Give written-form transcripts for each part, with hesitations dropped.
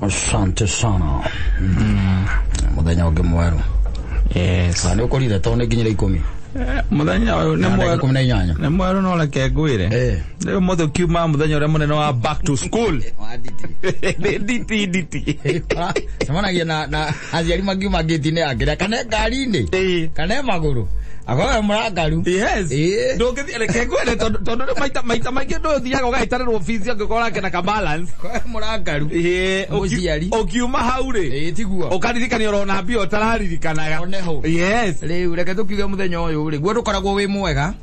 Asante sana. Muthenya ũngĩ mwerũ. Yes. Nĩ ũkorire tondũ nĩ nginyire 10. Muthenya ũyũ nĩ mwerũ. 18. Nĩ mwerũ no reke ngwĩre. Rĩu mũthĩ ũkiuma mũthenya ũrĩa mũnene wa back to school. Nĩ nditi nditi. Cemanagia na aciari makiuma ngĩti-inĩ ya kĩrĩa kana ngari-inĩ kana magũrũ. Akoe mũrakaru. Yes. Ndũngĩthiĩ reke ngwĩre tondũ rĩu maita maingĩ ndũthiaga ũgahĩtanĩrwo fees angĩkorwo ũrakena ka balance. Akoe mũrakaru. Mũciari. Ũkiuma hau rĩ. Tiguo. Ũkaririkania ũrona mbia ũtararirikanaga. Oneho. Yes. Rĩu reke tũkiuge mũthenya ũyũ rĩ, guo ndũkoragwo wĩ mwega.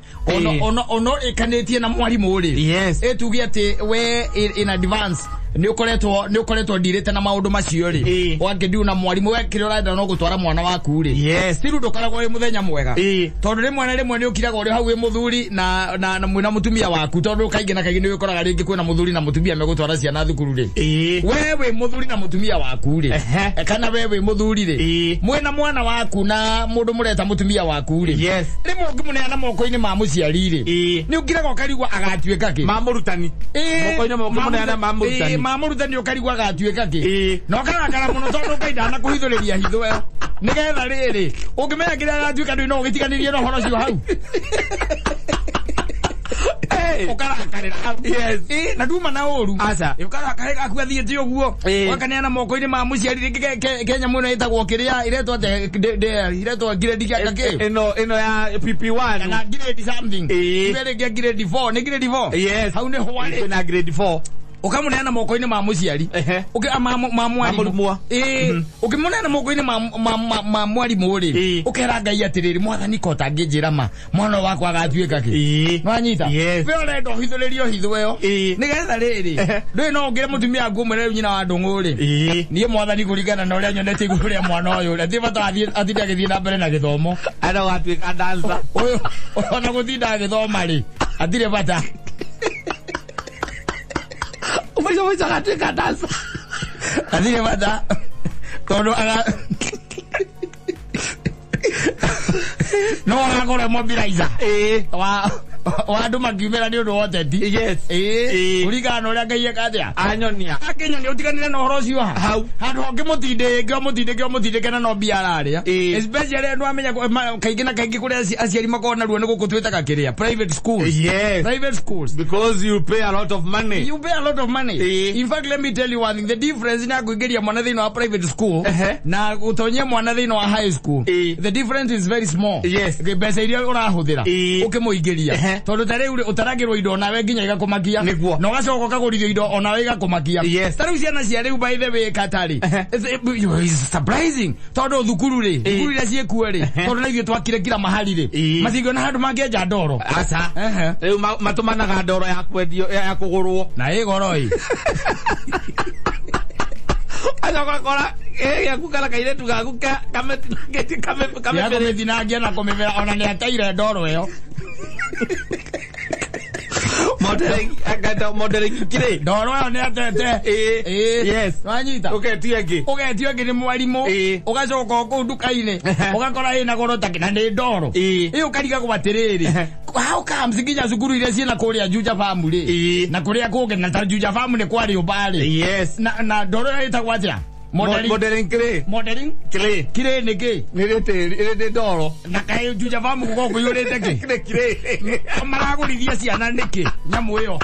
Ono ĩkanĩtie na mwarimũ rĩ. Yes. Ĩtuge atĩ we in advance nĩ ũkoretwo ndirĩte na maũndũ macio rĩ. Wakĩndiu na mwarimũ we kĩrĩa ũrenda no gũtwara mwana waku rĩ. Yes. Still ndũkoragwo wĩ mũthenya mwega. Tondũ rĩmwe na rĩmwe nĩ ũkiraga ũrĩ hau wĩ mũthuri na mwĩna mũtumia waku tondũ kaingĩ na kaingĩ nĩ ũkoraga rĩngĩ kwĩna mũthuri na mũtumia megũtwara ciana thukuru rĩ. We wĩ mũthuri na mũtumia waku rĩ. Kana we wĩ mũthuri rĩ. Mwĩna mwana waku na mũndũ mũreta mũtumia waku rĩ. Yes. Rĩmwe ũngĩmũneana moko-inĩ ma mũciari rĩ. Nĩ ũkiraga ũkarigwo agatuĩka kĩ. Ma mũrutani. Moko-inĩ ũngĩmũneana ma mũrutani. Ma mũrutani ũkarigwo agatuĩka kĩ. Na ũkarakara mũno tondũ Ngai ndanakũhithũrĩria hitho ĩyo. Nĩgetha rĩrĩ ũngĩmenya kĩrĩa agatuĩka ndũĩ no ũgĩtiganĩrie na ũhoro ũcio hau. Ũkarakarĩra hau. Yes. Na nduma na ũru. Aca. Ũkarakara gaku athiĩte ũguo. Ũgakaneana moko-inĩ ma mũciari rĩngĩ Kenya mũno ĩtagwo kĩrĩa iretwo atĩa iretwo grade kĩa kĩ. Ĩno ya PP1. Kana grade something. Ibe rĩngĩ grade 4 nĩ grade 4. Yes. Hau nĩ hwarĩ. Kwĩna grade 4. Ũkamũneana moko-inĩ ma mũciari. Ma mwarimũ. Ũkĩmũneana moko-inĩ ma mwarimũ rĩ. Ũkera Ngai atĩrĩrĩ mwathani ko ũtangĩnjĩra ma mwana wakwa agatuĩka kĩ. Nĩwanyita? Yes. We ũrenda ũhithũrĩrio hitho ĩyo. Nĩgetha rĩrĩ ndũĩ no ũngĩre mũtumia waku ũmwĩre rĩu nyina wa ndũng'ũ rĩ. Niĩ mwathani kũringana na ũrĩa nyonete igũrũ rĩa mwana ũyũ rĩ, hatirĩ bata atinde agĩthiĩ na mbere na gĩthomo. Arenda gũgatuĩka dancer. Ũyũ ona gũtinda agĩthoma rĩ, hatirĩ bata. Mwisho mwisho akatuĩka dancer. Hatirĩ bata tondũ no agakorwo mobilizer. Wa andũ makiumĩra nĩ ũndũ wa ũteti. Yes. Kũringana na ũrĩa Ngai eka atĩa. Anyonia. Akĩnyonia ũtiganĩre na ũhoro ũcio haha. Hau. Handũ ũngĩmũtindĩke ũmũtindĩke ũmũtindĩke na no mbia ararĩa. Especially andũ amenya kaingĩ na kaingĩ kũrĩa aciari makoragwo na ruo nĩ gũkũ twĩtaga kĩrĩa private schools. Yes. Private schools. Because you pay a lot of money. You pay a lot of money. In fact, let me tell you one thing. The difference na kũingĩria mwana thĩinĩ wa private school na gũtonyia mwana thĩinĩ wa high school. The difference is very small. Yes. Mbeca iria ũrahũthĩra ũkĩmũingĩria. Tondũ ta rĩu ũtaragĩrwo indo onawe nginya igakũmakia. Nĩguo. Na ũgacoka ũkagũrithio indo onawe igakũmakia. Yes. Ta rĩu ciana cia rĩu by the way Katari. It's surprising. Tondũ thukuru rĩ, thukuru iria ciĩkuo rĩ, tondũ na ithuĩ twakire kila mahali rĩ. Matingĩona handũ mangĩenja ndoro. Aca. Rĩu matũmanaga ndoro ya kwendio ya kũgũrwo. Na ĩ goro ĩ. Acoka ũgakora gĩaku kana kairĩtu gaku kametinangĩtie kamĩthinangia na kũmĩmera ona nĩ ateire ndoro ĩyo. Modeling kire. Ndoro ĩyo nĩ atete. Yes. Wanyita. Ũgetio ĩngĩ. Ũgetio ĩngĩ nĩ mwarimũ. Ũgacoka o kũu nduka-inĩ. Ũgakora ĩna goro ta na nĩ ndoro. Ĩ ũkarigagwo atĩrĩrĩ. How comes nginya cukuru iria ciĩna kũrĩa Juja Farm rĩ. Na kũrĩa kũngĩ na ta Juja Farm nĩ kwarĩ ũmba rĩ. Yes. Na ndoro ĩyo ĩtagwo atĩa? Modeling clay. Modeling clay. Clay nĩ kĩ? Nĩ tĩri, nĩ ndoro. Na kaĩ Juja Farm gũkorwo kũiyũrĩte kĩ? Nĩ clay. Maragũrithia ciana nĩkĩ? Nyamũ ĩyo.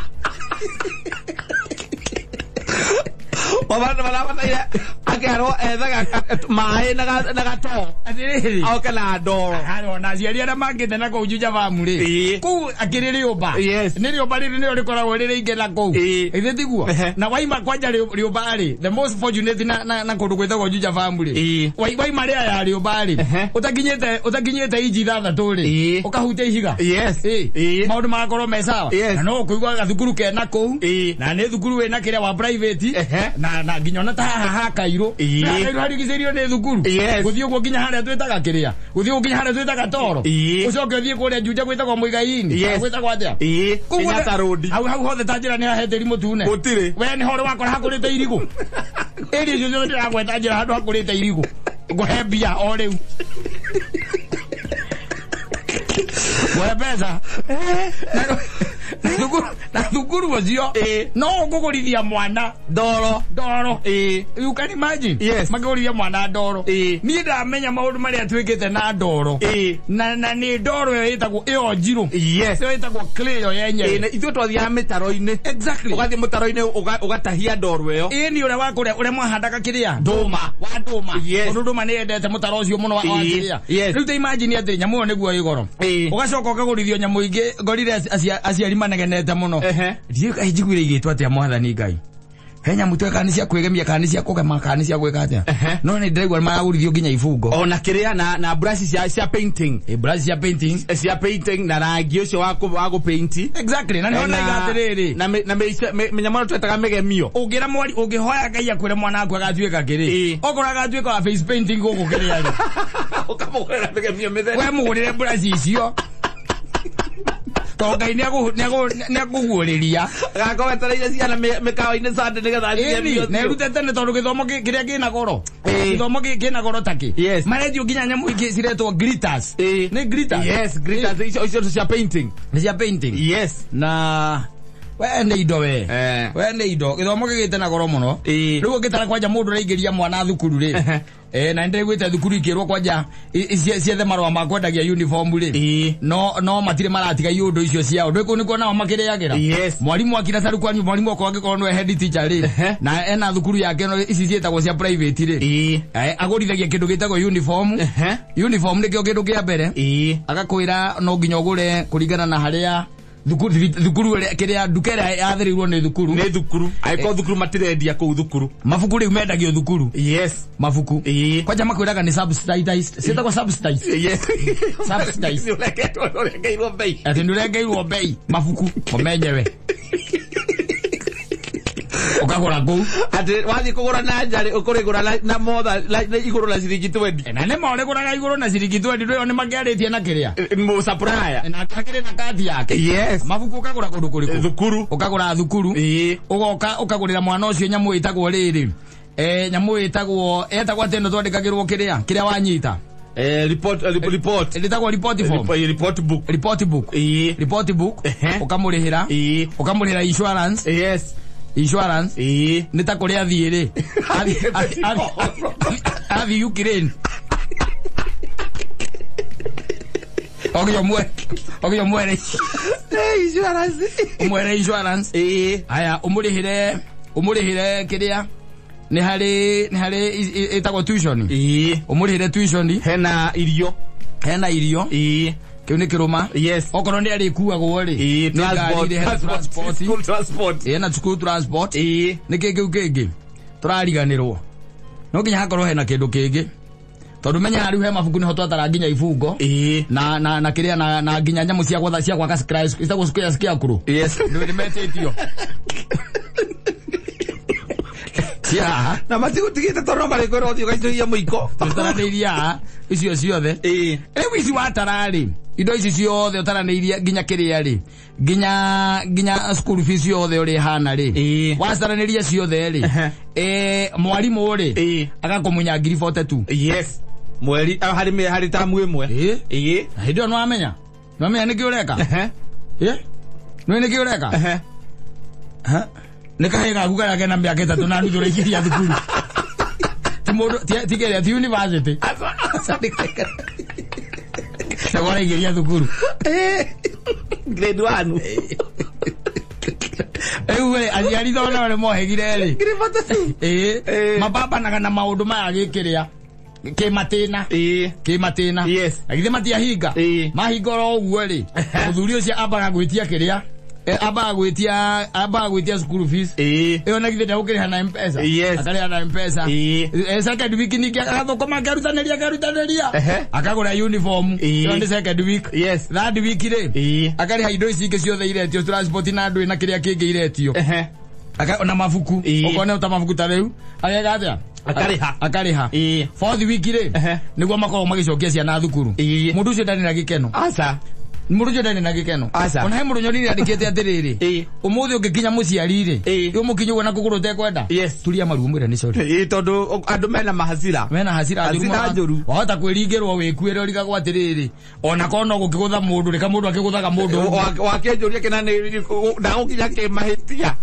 Marabataire akerwo ethaga maĩ na gatoo. Atĩrĩrĩ. Oke na ndoro. Ona aciari arĩa mangĩte na kũu Juja Farm rĩ. Kũu akĩrĩ rĩũmba. Yes. Nĩ rĩũmba rĩrĩ nĩrĩo rĩkoragwo rĩrĩ ingĩ na kũu. Githĩ tiguo? Na waima kwanja rĩũmba rĩ, the most fortunate na kũndũ gwĩtagwo Juja Farm rĩ. Waima rĩa ya rĩũmba rĩ. Ũtakinyĩte inji 6 rĩ. Ũkahutia ihiga. Yes. Maũndũ magakorwo me sawa. Na no ũkũigua gathukuru kena kũu. Na nĩ thukuru wĩna kĩrĩa wa private. Na nginya ona ta haha ha Kairũ. Kairũ harigicĩirio nĩ thukuru. Gũthiĩ ũguo nginya harĩa twĩtaga kĩrĩa. Gũthiĩ ũguo nginya harĩa twĩtaga Toro. Ũcoke ũthiĩ kũrĩa Juja gwĩtagwo Mũigai-inĩ. Gwĩtagwo atĩa? Kenyatta Road. Hau hothe ta njĩra nĩ hahetĩri mũtune. Gũtirĩ. We nĩ ho wakora hakũrĩte irigũ. Ĩrĩ icio ciothe ndĩragweta njĩra handũ hakũrĩte irigũ. Ngũhe mbia o rĩu. Ngũhe mbeca. Na thukuru ũcio no ũkũgũrithia mwana ndoro. Ndoro. You can imagine. Yes. Makĩgũrithia mwana ndoro. Niĩ ndamenya maũndũ marĩa twĩkĩte na ndoro. Na nĩ ndoro ĩyo ĩtagwo ĩyo njirũ. Yes. Ĩyo ĩtagwo clay ĩyo yenyewe. Ithuĩ twathiaga mĩtaro-inĩ. Exactly. Ũgathiĩ mũtaro-inĩ ũgatahia ndoro ĩyo. Ĩĩ, nĩ ũrĩa wa kũrĩa ũrĩa mwahandaga kĩrĩa Ndũma. Wa ndũma. Yes. Tondũ ndũma nĩ yendete mũtaro ũcio mũno wa kĩrĩa. Yes. Rĩu ta imagine atĩ nyamũ ĩyo nĩguo ĩ goro. Ũgacoka ũkagũrithio nyamũ ingĩ ngorire aciari manegenete mũno. Ndiũĩ kaĩ njiguire igĩtwo atĩa, mwathani Ngai. He nyamũ tweka nĩ cia kwĩgemia kana nĩ cia kũgema kana nĩ cia gwĩka atĩa. No nĩ ndĩraigua maragũrithio nginya ibungo. Ona kĩrĩa na brush cia painting. Brush cia painting. Cia painting na rangi ũcio wa gũpaint. Exactly. Na nĩho ndaiga atĩrĩrĩ. Na mĩnyamũ ĩno twetaga mĩgemio. Ũngĩra mwari ũngĩhoya Ngai akwĩre mwana waku agatuĩka kĩrĩ. Okorwo agatuĩka wa face painting gũkũ kĩrĩa rĩ. Ũkamũgũrĩra mĩgemio mĩtheri. We mũgũrĩre brush icio. Tondũ Ngai nĩakũguũrĩria. Agakorwo etereire ciana mĩkawa-inĩ Sunday nĩgetha athiĩ. Ĩni, na ĩrute tene tondũ gĩthomo kĩrĩa kĩna goro. Gĩthomo kĩna goro ta kĩ. Yes. Maretio nginya nyamũ ingĩ ciretwo glitters. Nĩ glitters? Yes, glitters. Icio cia painting. Nĩ cia painting. Yes. Na we nĩ indo we. We nĩ indo. Gĩthomo gĩgĩte na goro mũno. Rĩu ũngĩtara kwanja mũndũ ũraingĩria mwana thukuru rĩ. Na nĩndĩraiguĩte thukuru ikĩrwo kwanja ciethe marũa ma kwendagia uniform rĩ. No matirĩ maratiga iũndũ icio ciao. Ndũĩ kũu nĩkuo nao makĩrĩagĩra. Yes. Mwarimũ akira ta rĩu kwanyu mwarimũ okorwo angĩkorwo nĩwe head teacher rĩ. Na ena thukuru yake no ici ciĩtagwo cia private rĩ. Agũrithagia kĩndũ gĩtagwo uniform. Uniform nĩkĩo kĩndũ kĩa mbere. Agakwĩra no nginya ũgũre kũringana na harĩa thukuru kĩrĩa nduka ĩrĩa yathĩrĩirwo nĩ thukuru. Nĩ thukuru. Angĩkorwo thukuru matirendia kũu thukuru. Mabuku rĩu mendagio thukuru. Yes. Mabuku. Kwanja makwĩraga nĩ subsidized. Ciĩtagwo subsidized. Yes. Subsidized. Nĩ ũrengeirwo bei. Atĩ nĩ ũrengeirwo bei mabuku ũmenyewe. Ũkagũra kũu. Atĩ wathiĩ kũgũra na nja rĩ, ũkũrĩgũra na motha igũrũ na ciringi 20. Na nĩ ma ũrĩgũraga igũrũ na ciringi 20 ndũĩ nĩ makĩarĩtie na kĩrĩa. Mũ supplier. Na akĩrĩ na kandi yake. Yes. Mabuku ũkagũra kũndũ kũrĩkũ? Thukuru. Ũkagũra thukuru. Ũgoka ũkagũrĩra mwana ũcio nyamũ ĩtagwo rĩrĩ. Nyamũ ĩtagwo atĩ ĩno twandĩkagĩrwo kĩrĩa? Kĩrĩa wanyita. Report. Ĩtagwo report form. Report book. Report book. Report book. Ũkamũrĩhĩra. Ũkamũrĩhĩra insurance. Yes. Insurance. Nĩ ta kũrĩa athiĩ rĩ. Athiĩ Ukraine. Ogĩo mwere. Insurance. Ũmwere insurance. Aya, ũmũrĩhĩre kĩrĩa? Nĩ harĩ ĩtagwo tuition. Ũmũrĩhĩre tuition. Hena irio. Hena irio. Kĩu nĩ kĩrũma. Yes. Okorwo nĩ arĩkuagwo rĩ. Transport. School transport. Hena school transport. Nĩ kĩ kĩu kĩngĩ? Tũrariganĩrwo. No nginya hakorwo hena kĩndũ kĩngĩ. Tondũ menya rĩu he mabuku nĩho twatara nginya ibungo. Na na kĩrĩa na nginya nyamũ cia gwatha cia gwaka icitagwo square scarecrow. Yes. Nĩ metĩtio. Cia. Na matigũtigĩte tondũ no marĩkwĩrwo ũthiĩ ũgaitũria mũiko. Tũtaranĩirie icio ciothe. Rĩu ici watara rĩ, indo ici ciothe ũtaranĩirie nginya kĩrĩa rĩ, nginya school fees ciothe ũrĩa ĩhana rĩ, wacaranĩria ciothe rĩ, mwarimũ rĩ, agakũmunya ngiri 42. Yes. Mweri harĩ tamu ĩmwe. Na hĩndĩ ĩyo nĩwamenya? Nĩwamenya nĩkĩ ũreka? Nĩũĩ nĩkĩ ũreka? Nĩ kahĩĩ gaku karĩa kena mĩaka 3 na nuthu ũraingĩria thukuru. Ti mũndũ, ti kĩrĩa, ti university. Nĩguo ũraingĩria thukuru. Grade 1. Rĩu rĩ, aciari tondũ nao nĩmohĩgire rĩ. Mabambanaga na maũndũ maya gĩkĩrĩa. Kĩmatĩna. Kĩmatĩna. Yes. Na githĩ matiahinga? Mahinga oro ũguo rĩ, mũthuri ũcio ambaga gwĩtia kĩrĩa? Ambaga gwĩtia school fees. Ĩyo na githĩ ndegũkĩrĩha na M-Pesa. Yes. Akarĩha na M-Pesa. Second week ningĩ agathũkũma akerutanĩria. Akagũra uniform. Ĩyo nĩ second week. Yes. Third week rĩ, akarĩha indo ici ingĩ ciothe iretio, transport na ndũĩ na kĩrĩa kĩngĩ iretio. Na mabuku. Okorwo nĩ ta mabuku ta rĩu, ageka atĩa? Akarĩha. Akarĩha. Fourth week rĩ, nĩguo makoragwo magĩcokia ciana thukuru. Mũndũ ũcio ndarĩ na gĩkeno. Aca. Mũrũnyo ndarĩ na gĩkeno. Ona he mũrũnyo nĩ andĩkĩte atĩrĩrĩ, ũmũthĩ ũngĩkinya mũciari rĩ, ũmũkinye ũguo na kũgũrũ ũtekwenda, turia maru ũmwĩre nĩ sorry. Tondũ andũ mena mahasira. Mena hasira njũru. Wahota kwĩringĩrwo wĩkuĩre ũrigagwo atĩrĩrĩ, ona korwo no gũkĩgũtha mũndũ rĩ, kamũndũ akĩgũthaga mũndũ. Wakĩnjũria kĩna nĩ ndagũkinya kĩmahĩtia.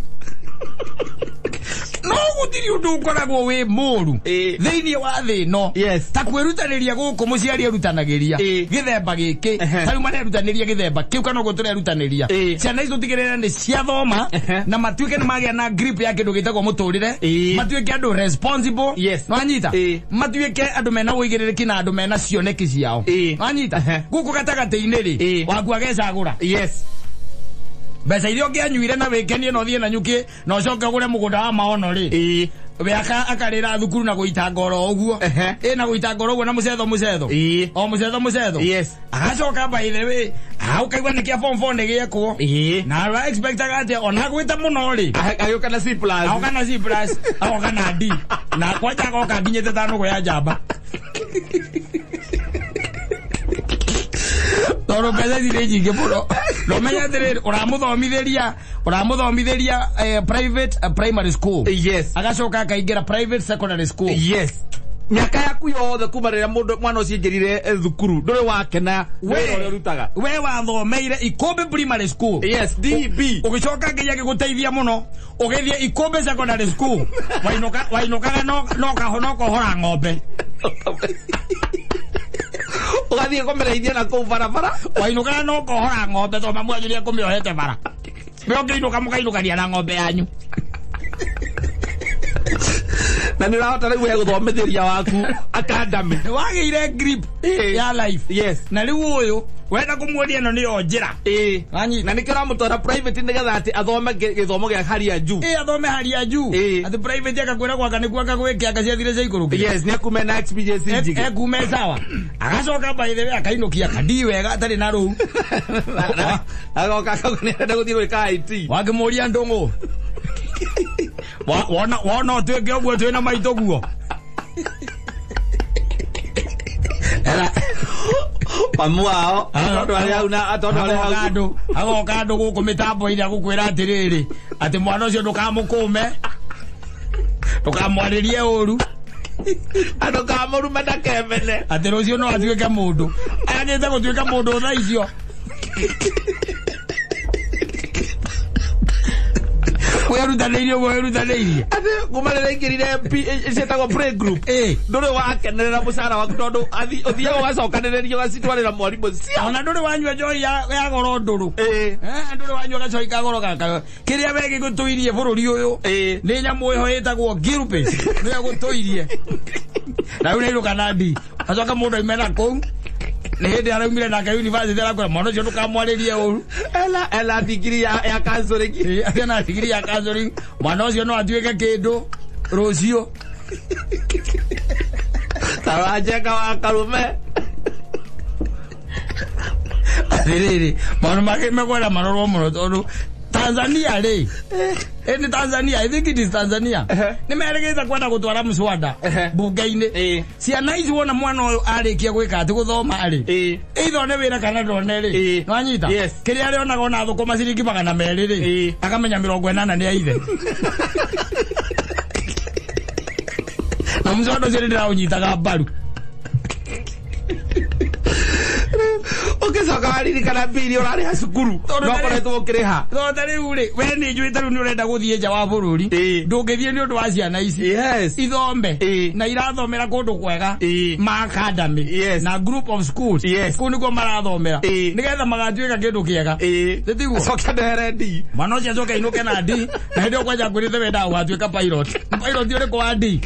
No gũtirĩ ũndũ ũkoragwo wĩ mũru thĩinĩ wa thĩ ĩno ta kwĩrutanĩria gũkũ mũciari erutanagĩria gĩthemba gĩkĩ, ta rĩu marerutanĩria gĩthemba kĩu kana ũguo tũrerutanĩria, ciana ici tũtigĩrĩre nĩ ciathoma na matuĩke nĩ magĩa na grip ya kĩndũ gĩtagwo mũtũrĩre, matuĩke andũ responsible, nĩwanyita, matuĩke andũ mena ũigĩrĩrĩki na andũ mena cioneki ciao, nĩwanyita. Gũkũ gatagatĩ-inĩ rĩ, waku agecagũra. Mbeca iria ũngĩanyuire na wĩkenie na ũthiĩ na nyuki na ũcoke ũgũre mũgũnda wa maono rĩ, we akarĩra thukuru na gũita ngoro ũguo, na gũita ngoro ũguo na mũcetho mũcetho, o mũcetho mũcetho, agacoka by the way ũkaigua nĩkĩa form 4 nĩ gĩekwo, na ara expectaga atĩ ona gwĩta mũno rĩ, agĩũka na C plus, agoka na C plus, agoka na D, na kwanja agoka nginyĩte ta nũgũ ya njamba. Tondũ mbeca ici nĩ nyingĩ mũno. No menye atĩrĩrĩ, ũramũthomithĩria private primary school. Agacoka akaingĩra private secondary school. Mĩaka yaku yothe kuma rĩrĩa mũndũ mwana ũcio aingĩrire thukuru ndũrĩ wakena wĩra ũrĩa ũrutaga. We wathomeire Ikombe primary school. DB. Ũgĩcoka Ngai agĩgũteithia mũno, ũgĩthiĩ Ikombe secondary school. Wainũkaga no kohora ng'ombe. Ũgathiĩ kũmĩrĩithia na kũu barabara. Wainũkaga no kohora ng'ombe tondũ mamu wanyu nĩekũmĩohete bara. We ũngĩinũka mũkainũkania na ng'ombe yanyu. Na nĩ ũrahota rĩu we gũthomithĩria waku academy. Wagĩire grip ya life. Na rĩu ũyũ wenda kũmuonia ĩno nĩyo njĩra. Na nĩkĩo ũramũtwara private nĩgetha atĩ athome gĩthomo gĩa hali ya juu. Athome hali ya juu. Atĩ private agakwĩra gwaka nĩkuo agagwĩke anga ciathire ciaikũrũkire. Nĩekume na experience njige. Ekume sawa. Agacoka by the way akainũkia kandi wega atarĩ na rũu. Agoka akauga nĩarenda gũthiĩ gwĩka IT. Wakĩmũria ndũng'ũ. Wona ũtuĩke ũguo twĩna maitũ guo. Mamu wao tondũ arĩ hau na tondũ arĩ hau. Agoka andũ gũkũ mĩtambo-inĩ agũkwĩra atĩrĩrĩ, atĩ mwana ũcio ndũkamũkũme, ndũkamwarĩrie ũru, ndũkamũrume ndakemene, atĩ rũciũ no atuĩke mũndũ. Agĩte gũtuĩka mũndũ thaa icio. Wĩrutanĩirie ũguo wĩrutanĩirie. Atĩ kuma rĩrĩa aingĩrire ciĩtagwo play group, ndũrĩ wakenerera mũcara waku tondũ ũthiaga ũgacokanĩrĩria ũgacitwarĩra mwarimũ cia. Ona ndũrĩ wanyua njohi ya goro ndũrũ. Ndũrĩ wanyua gacohi ka goro gaka. Kĩrĩa we gĩgũtũirie bũrũri ũyũ nĩ nyamũ ĩho ĩtagwo Gilbert, nĩyo ĩgũtũirie. Na rĩu nĩainũka na D. Acoka mũndũ aime na kũu. Nĩ hĩndĩ araumire nake university arakwĩra mwana ũcio ndũkamwarĩrie ũru. Ela digiri ya counseling. Ena digiri ya counseling. Mwana ũcio no atuĩke kĩndũ rũciũ. Taranjeka wa karume. Atĩrĩrĩ, maũndũ make mekwenda marorwo mũno tondũ Tanzania rĩ, nĩ Tanzania, I think it is Tanzania. Nĩ merĩgĩte kwenda gũtwara mũcwanda bunge-inĩ. Ciana ici wona mwana ũyũ arĩkia gwĩka atĩ gũthoma rĩ, either one wĩra kana ndone rĩ, nĩwanyita? Kĩrĩa arĩonaga ona thũkũma ciringi 200 rĩ, akamenya 80 nĩ ya ithe. Na mũcwanda ũcio nĩndĩraũnyitaga mbaru. Ũgĩcoka waririkana mbiri ũrarĩha cukuru no ũkoretwo ũkĩrĩha. Tondũ ta rĩu rĩ, we nĩ njũĩ ta rĩu nĩ ũrenda gũthiĩ nja wa bũrũri, ndũngĩthiĩ nĩ ũndũ wa ciana ici. Ithome na irathomera kũndũ kwega ma academy na group of schools, kũu nĩkuo marathomera nĩgetha magatuĩka kĩndũ kĩega. Tiguo? Acoke ndehere D. Mwana ũcio acoke ainũke na D, na hĩndĩ ĩyo kwanja ngwĩrĩte wendaga gũgatuĩka pilot. Pilot ũrĩkũ wa D?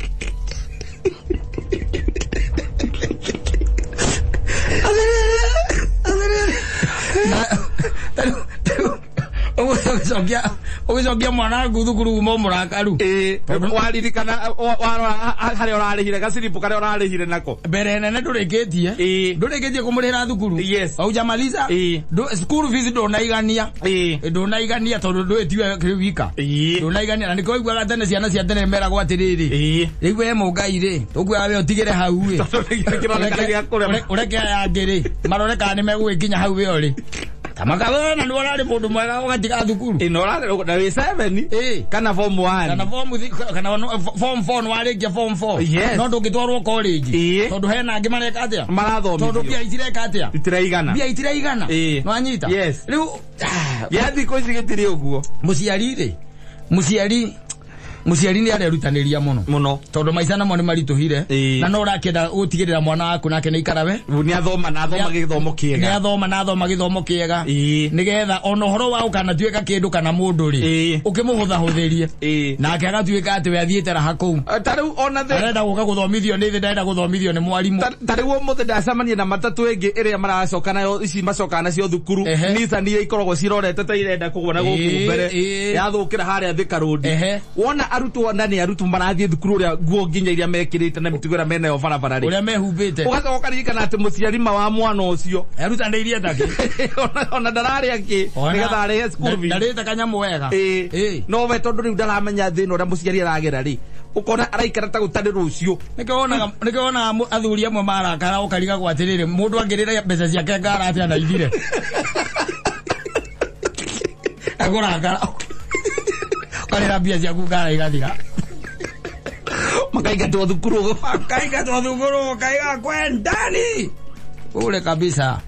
Ũgĩcokia mwana waku thukuru uma mũrakaru. Waririkana warora harĩa ũrarĩhire gaciribu karĩa ũrarĩhire nako. Mbere nene ndũrĩkĩtie. Ndũrĩkĩtie kũmũrĩhĩra thukuru. Haujamaliza. School fees ndũnaigania. Ndũnaigania tondũ ndũĩtiwe wika. Ndũnaigania na nĩkĩo ũiguaga tene ciana cia tene meragwo atĩrĩrĩ, rĩu we mũngai rĩ, tũkuoya we ũtigĩre hau ĩ. Ũreke aya angĩ rĩ, marore kana nĩmegũgĩkinya hau we ũrĩ. Tamakawe na nĩ ũrarĩ mũndũ mwega ũgatiga thukuru. Ĩno ũrarĩ na wĩ 7 kana form 1 kana form 3 kana form 4 nĩ warĩkia form 4. Yes. No ndũngĩtwarwo college. Tondũ hena angĩ mareka atĩa? Marathomithio. Tondũ mbia itireka atĩa? Itiraigana. Mbia itiraigana. Nĩwanyita? Yes. Rĩu gĩa thikũ ici gĩtirĩ ũguo. Mũciari rĩ, mũciari nĩ arerutanĩria mũno. Mũno. Tondũ maica namo nĩ maritũhire. Na no ũrakĩenda gũtigĩrĩra mwana waku nake nĩ aikara we. Nĩ athoma na athoma gĩthomo kĩega. Nĩ athoma na athoma gĩthomo kĩega. Nĩgetha ona ũhoro wa ũkanatuĩka kĩndũ kana mũndũ rĩ, ũkĩmũhũthahũthĩrie. Nake agatuĩka atĩ we athiĩte raha kũu. Ta rĩu ona thĩ arenda gũka gũthomithio nĩ thĩ, ndarenda gũthomithio nĩ mwarimũ. Ta rĩu ũmũthĩ ndacemania na matatũ ĩngĩ ĩrĩa maracoka nayo, ici macokaga nacio thukuru. Nissan iria ikoragwo cirorete ta irenda kũgwa na gũkũ mbere. Yathũkĩra harĩa Thika Road. Wona arutwo na nĩ arutwo marathiĩ thukuru ũrĩa nguo nginya iria mekĩrĩte na mĩtugo ĩrĩa menayo barabara rĩ. Ũrĩa mehumbĩte. Ũgacoka ũkaririkana atĩ mũciari ma wa mwana ũcio erutanĩirie takĩ. Ona ndararĩa kĩ, nĩgetha arĩhe school fees. Ndarĩte kanyamũ wega. No we tondũ rĩu ndaramenya thĩna ũrĩa mũciari aragera rĩ, ũkona araikara ta gũtarĩ rũciũ. Nĩkĩo wonaga athuri amwe marakara ũkarigagwo atĩrĩrĩ, mũndũ angĩrĩra mbeca ciake ngara atĩa na ithire. Agũrakara. Karĩra mbia ciaku ngara igathira. Makaingatwo thukuru. Makaingatwo thukuru, kaiga kwendani. Ule kabisa.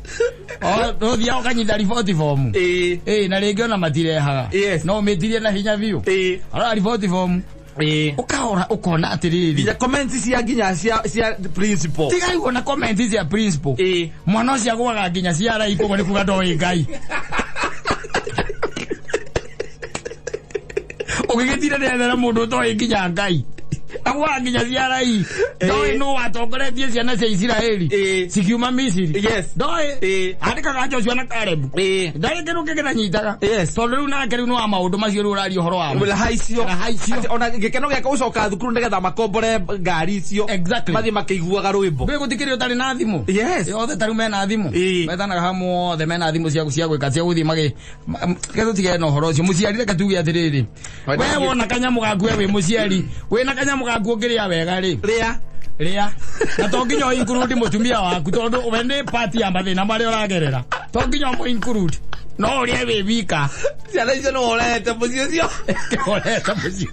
Ũthiaga ũkanyita riboti form. Na rĩngĩ ona matirehaga. No ũmĩtirie na hinya biũ. Arora riboti form. Ũkaora ũkona atĩrĩrĩ. Nginya comments cia nginya cia principal. Tiga igua na comments cia principal. Mwana ũcio agũaga nginya cia rai koguo nĩ kuga ndoĩ Ngai. Ũgĩgĩtira nĩethera mũndũ ũtoĩ nginya Ngai. Agũaga nginya cia rai. Ndoĩ nũ watongoretie ciana cia Isiraeli cikiuma Misiri. Ndoĩ. Andĩkaga Joshua na Caleb. Ndarĩ kĩndũ kĩngĩ ndanyitaga. Tondũ rĩu nake rĩu nĩ wa maũndũ macio rĩu ũraria ũhoro wamo. Raha icio. Raha icio. Atĩ ona gĩkeno gĩake gũcoka thukuru nĩgetha makombore ngari icio. Exactly. Mathiĩ makĩiguaga rwĩmbo. Ndũĩ gũtikĩrĩ ũtarĩ na thimũ. Yes. Othe ta rĩu mena thimũ. Metanaga hamwe othe mena thimũ cia gwĩka cia gũthiĩ magĩ. Reke tũtigane na ũhoro ũcio. Mũciari reke tuge atĩrĩrĩ. We wona kanyamũ gaku we wĩ mũciari. Wĩna kanyamũ gaku ũngĩrĩa wega rĩ. Rĩa. Rĩa. Na to nginya ũ include mũtumia waku tondũ we nĩ part ya mathĩna marĩa ũragerera. To nginya ũmũ include. No ũrĩe wĩ wika. Ciana icio nĩ ũrehete mũciĩ ũcio. Ũrehete mũciĩ.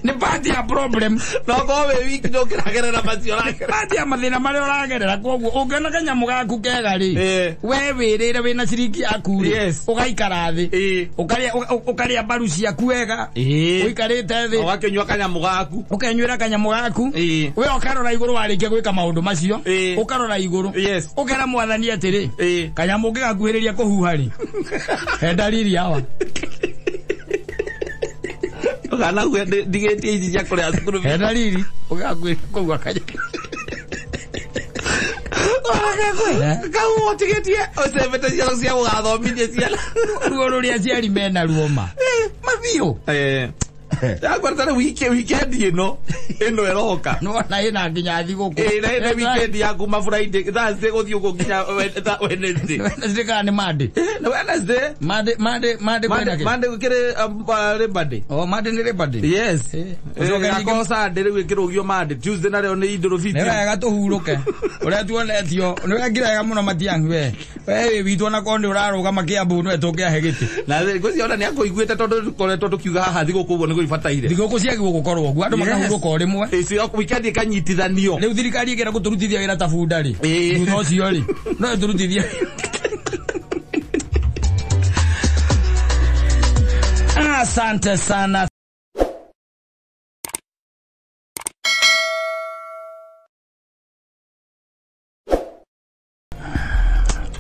Nĩ part ya problem. No korwo wĩ wiki ndũngĩragerera macio ũragerera. Part ya mathĩna marĩa ũragerera koguo ũngĩona kanyamũ gaku kega rĩ, we wĩrĩre wĩna ciringi yaku rĩ, ũgaikara thĩ, ũkarĩa mbaru ciaku wega, ũikarĩte thĩ, ũgakĩnyua kanyamũ gaku, ũkenyuĩra kanyamũ gaku, we ũkarora igũrũ warĩkia gwĩka maũndũ macio, ũkarora igũrũ, ũkera mwathani atĩrĩ, kanyamũ ũngĩgakuhĩrĩria kũhuha rĩ, he ndariri hawa. Kana uge ndigĩtie ici cia kũrĩa thukuru. He ndariri ũgakuhĩrĩria kũhuha kanyamũ. Kau ũtigĩtie ũcembete ciana cia gũgathomithia ciana. Ruo rũrĩa aciari mena ruo ma. Mabiũ. Ndakora tarĩ weekend ĩno ĩroka. Nĩwona ĩna nginya thigũkũ. Na ĩna weekend ya kuma Friday, Thursday gũthiĩ ũguo nginya Wednesday. Wednesday kana nĩ Monday? Nĩ Wednesday. Monday kwĩna kĩ? Monday gũkĩrĩ Labor Day. Oh, Monday nĩ Labor Day. Yes. Ũcoke Sunday rĩu ĩkĩrũgio Monday, Tuesday narĩo nĩ Idul Fitri. Nĩ wega tũhurũke. Ũrĩa tuonetio, nĩ wekire wega mũno Matiang'i we. We wĩ witũ ona korwo nĩ ũrarũgama Kĩambu nĩwe tũngĩahe gĩtĩ. Na ngwĩciria ona nĩ akũiguĩte tondũ tũkoretwo tũkiuga haha thigũkũ ũguo nĩguo ibataire. Thigũkũ ciagĩrĩirwo gũkorwo ũguo, andũ makahurũka o rĩmwe. Weekend ĩkanyitithanio. Rĩu thirikari ĩngĩenda gũtũrutithia wĩra ta bunda rĩ, thutha ũcio rĩ, no ĩtũrutithie. Asante sana.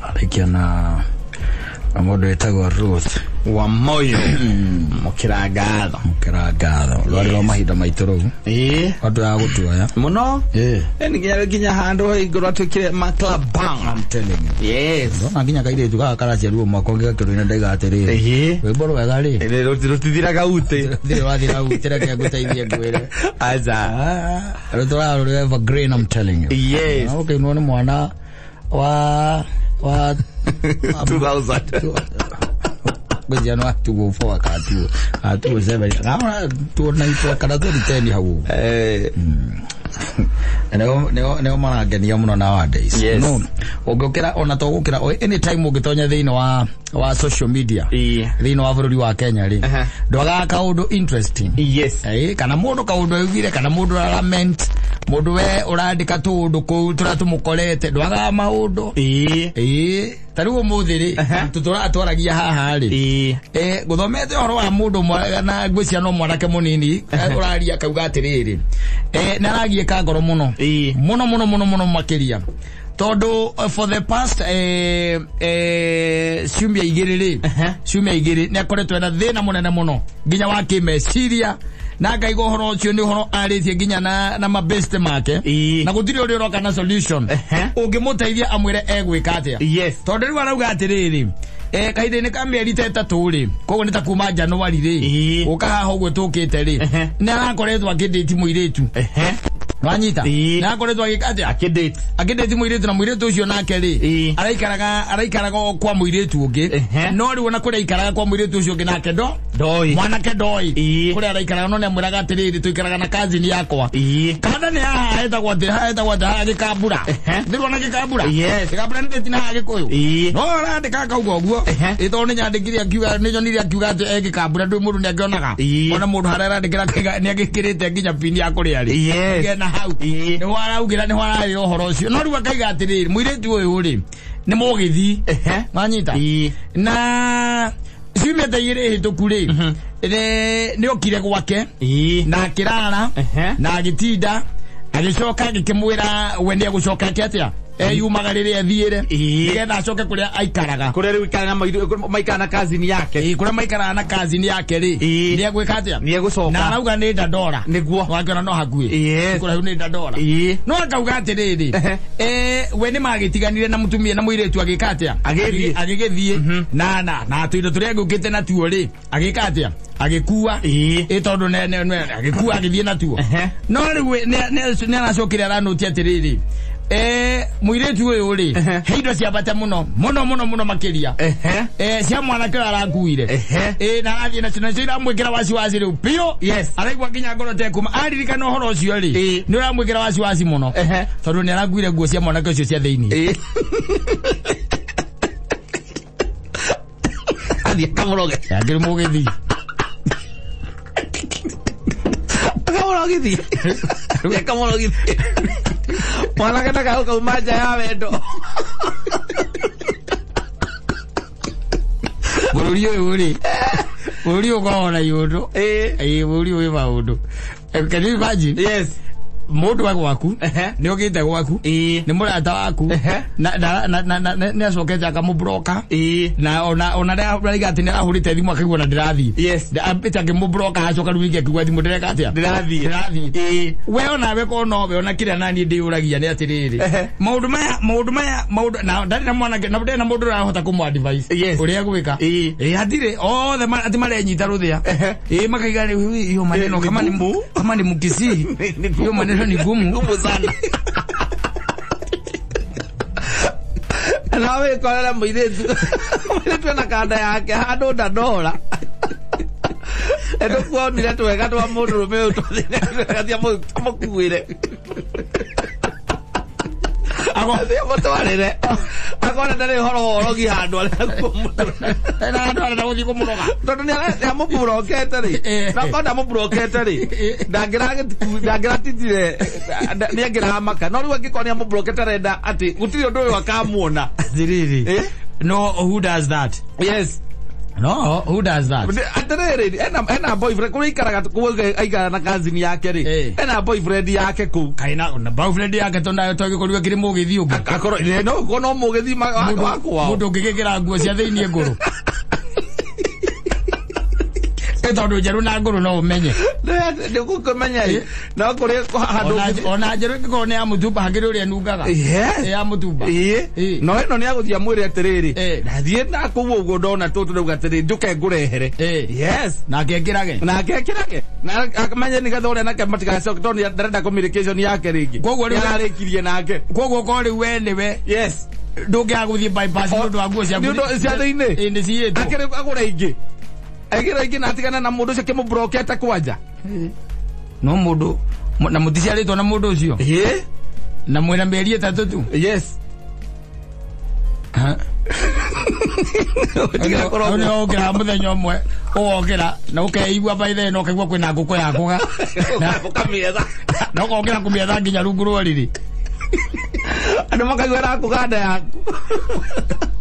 Arĩkia na mũndũ wĩtagwo Ruth wa Moyo. Mũkĩra ngatho. Mũkĩra ngatho. Rwarĩ rwa mahinda maitũ rũu. Andũ ya gũtuoya. Mũno. Nĩ nginya handũ igũrũ atuĩkire ma club bang. I'm telling you. Yes. Ndona nginya kairĩtu gaka karaciarirwo mwaka ũngĩ gakĩrũina ndaiga atĩrĩrĩ. Rwĩmbo rwega rĩ. Rũtithiraga utĩ. Rũtirĩ wathira utĩ, reke ngũteithie ngwĩre. Aca. Rũtũraga rũrĩ evergreen, I'm telling you. Yes. Ũkĩinwo nĩ mwana wa 2000. Ngwĩciria no 204 kana 207 kana 294 kana 210 hau. Nĩo marangenia mũno nowadays. Yes. No ũngĩũkĩra ona to gũkĩra anytime ũngĩtonya thĩinĩ wa social media thĩinĩ wa bũrũri wa Kenya rĩ, ndwagaga kaũndũ interesting. Yes. Kana mũndũ kaũndũ augire, kana mũndũ aralament, mũndũ we ũrandĩka tũũndũ kũu tũrĩa tũmũkorete, ndwagaga maũndũ. Ta rĩu ũmũthĩ rĩ, tũratwaragia haha rĩ, gũthomete ũhoro wa mũndũ na ngwĩciria no mwanake mũnini ũraria akauga atĩrĩrĩ, nĩ aragiĩka ngoro mũno mũno mũno mũno mũno makĩria, tondũ for the past ciumia igĩrĩ rĩ, ciumia igĩrĩ nĩ akoretwo ena thĩna mũnene mũno nginya wa kĩmeciria, na ngaigua ũhoro ũcio nĩ ũhoro arĩtie nginya na mabeste make, na gũtirĩ ũrĩa ũroka na solution ũngĩmũteithia amwĩre egwĩka atĩa. Yes. Tondũ rĩu arauga atĩrĩrĩ, kahinda-inĩ ka mĩeri ta ĩtatũ rĩ, koguo nĩ ta kuma January rĩ, gũka haha ũguo tũkĩte rĩ, nĩ arakoretwo akĩndĩti mũirĩtu. Wanyita? Nĩ arakoretwo agĩka atĩa? Akĩndĩti mũirĩtu, na mũirĩtu ũcio nake rĩ, araikaraga o kwa mũirĩtu ũngĩ, no rĩu ona kũrĩa aikaraga kwa mũirĩtu ũcio ũngĩ nake ndoi, mwanake ndoi kũrĩa araikaraga, no nĩ amwĩraga atĩrĩrĩ, tũikaraga na cousin yakwa. Kanda nĩ haha hetagwo atĩ, haha hetagwo atĩ, haha Gĩkambura. Ndĩrona Gĩkambura? Yes. Gĩkambura nĩ ndĩti na haha Gĩkũyũ. No arandĩka akauga ũguo, ĩ tondũ nĩ nyandĩkire akiuga, nĩ nyonire akiuga atĩ e Gĩkambura, ndũĩ mũndũ nĩ angĩonaga. Ona mũndũ harĩa arandĩkĩra akauga nĩ agĩkĩrĩte nginya pini ya kũrĩa rĩ. Yes. Na hau nĩho araugĩra, nĩho ararĩra ũhoro ũcio. No rĩu akaiga atĩrĩrĩ, mũirĩtu ũyũ rĩ nĩ mũgĩthi. Wanyita? Na ciumia ta igĩrĩ hĩtũku rĩ, nĩ okire gwake na akĩrara na agĩtinda, agĩcoka agĩkĩmwĩra we nĩ egũcoka ake atĩa, eyumaga rĩrĩa ethiĩre, nĩgetha acoke kũrĩa aikaraga, kũrĩa rĩu aikaraga maikaraga na cousin yake. Kũrĩa maikaraga na cousin yake rĩ, nĩ egwĩka atĩa, nĩ egũcoka. Na arauga nĩ Dandora. Nĩguo. Wakĩona no hakuhĩ. Kũraihu nĩ Dandora. No akauga atĩrĩrĩ, we nĩ magĩtiganire na mũtumia na mũirĩtu agĩka atĩa, agĩgĩthiĩ na tũindo tũrĩa angĩũkĩte natuo rĩ, agĩka atĩa, agĩkua. Ĩ tondũ agĩkua agĩthiĩ natuo. No rĩu nĩ aracokire aranũtia atĩrĩrĩ, mũirĩtu ũyũ rĩ, he indo cia bata mũno mũno mũno mũno makĩria cia mwanake ũyũ arakuire, na arathiĩ nacio, nacio iramwĩkĩra wasiwasi rĩu biũ. Yes. Araigua nginya ngoro tekuma aririkana ũhoro ũcio rĩ, nĩ ũramwĩkĩra wasiwasi mũno, tondũ nĩ arakuire nguo cia mwanake ũcio cia thĩinĩ. Athiĩ akamũroge. Akĩrĩ mũgĩthi. Akamũrogithi. Akamũrogithi. Mwanake ndakauma nja ya wendo. Bũrũri ũyũ rĩ, bũrũri ũkoragwo na iũndũ. Bũrũri ũyũ wĩ maũndũ. Can you imagine? Yes. Mũndũ wa gwaku nĩ okĩte gwaku, nĩ mũrata waku, na nĩ acokete akamũbroka, na ona araiga atĩ nĩ arahũrĩte thimũ akaigua na ndĩrathiĩ. Yes. Ambĩte akĩmũbroka, acoka rĩu rĩngĩ akiuga thimũ ndĩreka atĩa, ndĩrathiĩ. We onawe korwo nowe ona kĩrĩa naniĩ ndĩyũragia nĩ atĩrĩrĩ, maũndũ maya maũndũ na ndarĩ na mwanake na ndarĩ na mũndũ ũrahota kũmũ advise ũrĩa egwĩka. Hatirĩ, othe atĩ marenyita rũthĩa. Makaiga rĩu hiyo maneno kama ni Mkisii, hiyo maneno ni gumu sana. Nawe korera mũirĩtu ena kanda yake handũ Dandora. Nĩtũkuonire twega twa mũndũrũme ũyũ tũthiĩ amũkuĩre. Athiĩ amũtwarĩre. Akona ndarĩ ũhoro wa ũrogi handũ arĩa kũmũroga. Na handũ arenda gũthiĩ kũmũroga. Tondũ nĩ amũburokete rĩ. Na akorwo ndamũburokete rĩ, ndangĩratitire, nĩ angĩramaka. No rĩu angĩkorwo nĩ amũburokete arenda atĩ gũtirĩ ũndũ ũyũ akamuona. Atĩrĩrĩ. No, who does that? Yes. No, who does that? Atĩrĩrĩ, ena boyfriend kũrĩa aikaraga, kũu aikaraga na cousin yake rĩ, ena boyfriend yake kũu. Kaina na boyfriend yake tondũ nayo togĩkorirwo akĩrĩ mũgĩthi ũguo. Akorwo no no mũgĩthi wa kwao. Mũndũ ũngĩgĩkĩra nguo cia thĩinĩ ngũrũ. Tondũ njerũ na ngũrũ no ũmenye. Nĩ gũkũmenya ĩ. No kũrĩ handũ ona njerũ ĩngĩkorwo nĩ ya mũtumba hakĩrĩ ũrĩa ĩnungaga. Yes. Ya mũtumba. No ĩno nĩ agũthiĩ amwĩre atĩrĩrĩ, ndathiĩ na kũu ũguo ndona tũtũ ndauga atĩrĩrĩ, njũke ngũrehere. Yes. Nake ekĩrage. Nake ekĩrage. Na amenye nĩgetha ũrĩa nake matigacoke tondũ ndarenda communication yake rĩngĩ. Koguo rĩu ararĩkirie nake. Koguo korwo rĩu we nĩwe. Yes. Ndũngĩaga gũthiĩ bypass nĩ ũndũ wa nguo ciaku. Nĩ ũndũ cia thĩinĩ. Nĩ ciyĩtwo. Akĩrĩ agũre ingĩ. Egera ingĩ na atigana na mũndũ ũcio akĩmũbrokete kwanja. No mundu na muticiarĩtwo na mundu ucio. Ĩĩ. Na mwĩna mĩeri 3 tu. Yes. Ha. Nĩ ũkĩra mũthenya ũmwe ũgokĩra na ũkeigua by the na ũkaigua kwĩna ngũkũ yakũga na ũkamĩetha na ũkokĩra kũmĩetha nginya rungu rwa ũrĩrĩ. Andũ makaigua ĩrakũga nda yaku.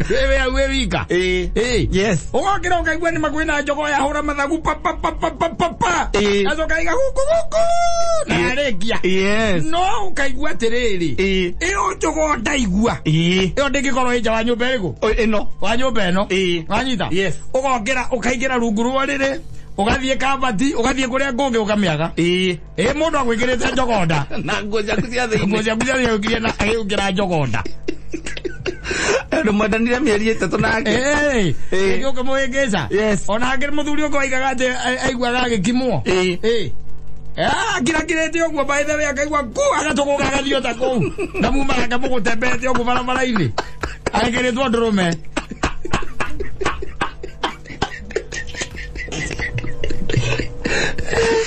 Wewe wewe wika. Eh. Yes. Ũgokĩra ũkaigua nĩ kwĩna njogoo yahũra mathagu pa pa pa pa pa pa pa. Acoka iga guku guku. Na yarĩkia. Yes. No ũkaigua atĩrĩrĩ. Ĩyo njogoo ndaigua. Ĩyo ndĩngĩkorwo ĩ nja wa nyũmba ĩrĩkũ? Ĩno. Wa nyũmba ĩno. Wanyita? Yes. Ũgokĩra ũkaingĩra rungu rwa ũrĩrĩ. Ũgathiĩ kabati, ũgathiĩ kũrĩa ngũngĩ ũkamĩaga. Ĩ mũndũ agwĩkĩrĩte njogoo nda. Na nguo ciaku cia thĩinĩ. Nguo ciaku cia thĩinĩ ũkĩrĩa na agĩgũkĩra njogoo nda. Andũ mwendanire mĩeri 3 nake. Ĩ ũkĩmũhĩngĩca. Yes. Ona angĩ mũthuri ũngĩ waigaga atĩ aiguaga agĩkimwo. Ĩ. Akirakirĩte ũguo by the way akaigua ku agatũgũga agathiĩ ota kũu. Na muma akamũgũtembeete ũguo barabara-inĩ. Agĩkĩrĩtwo ndũrũme.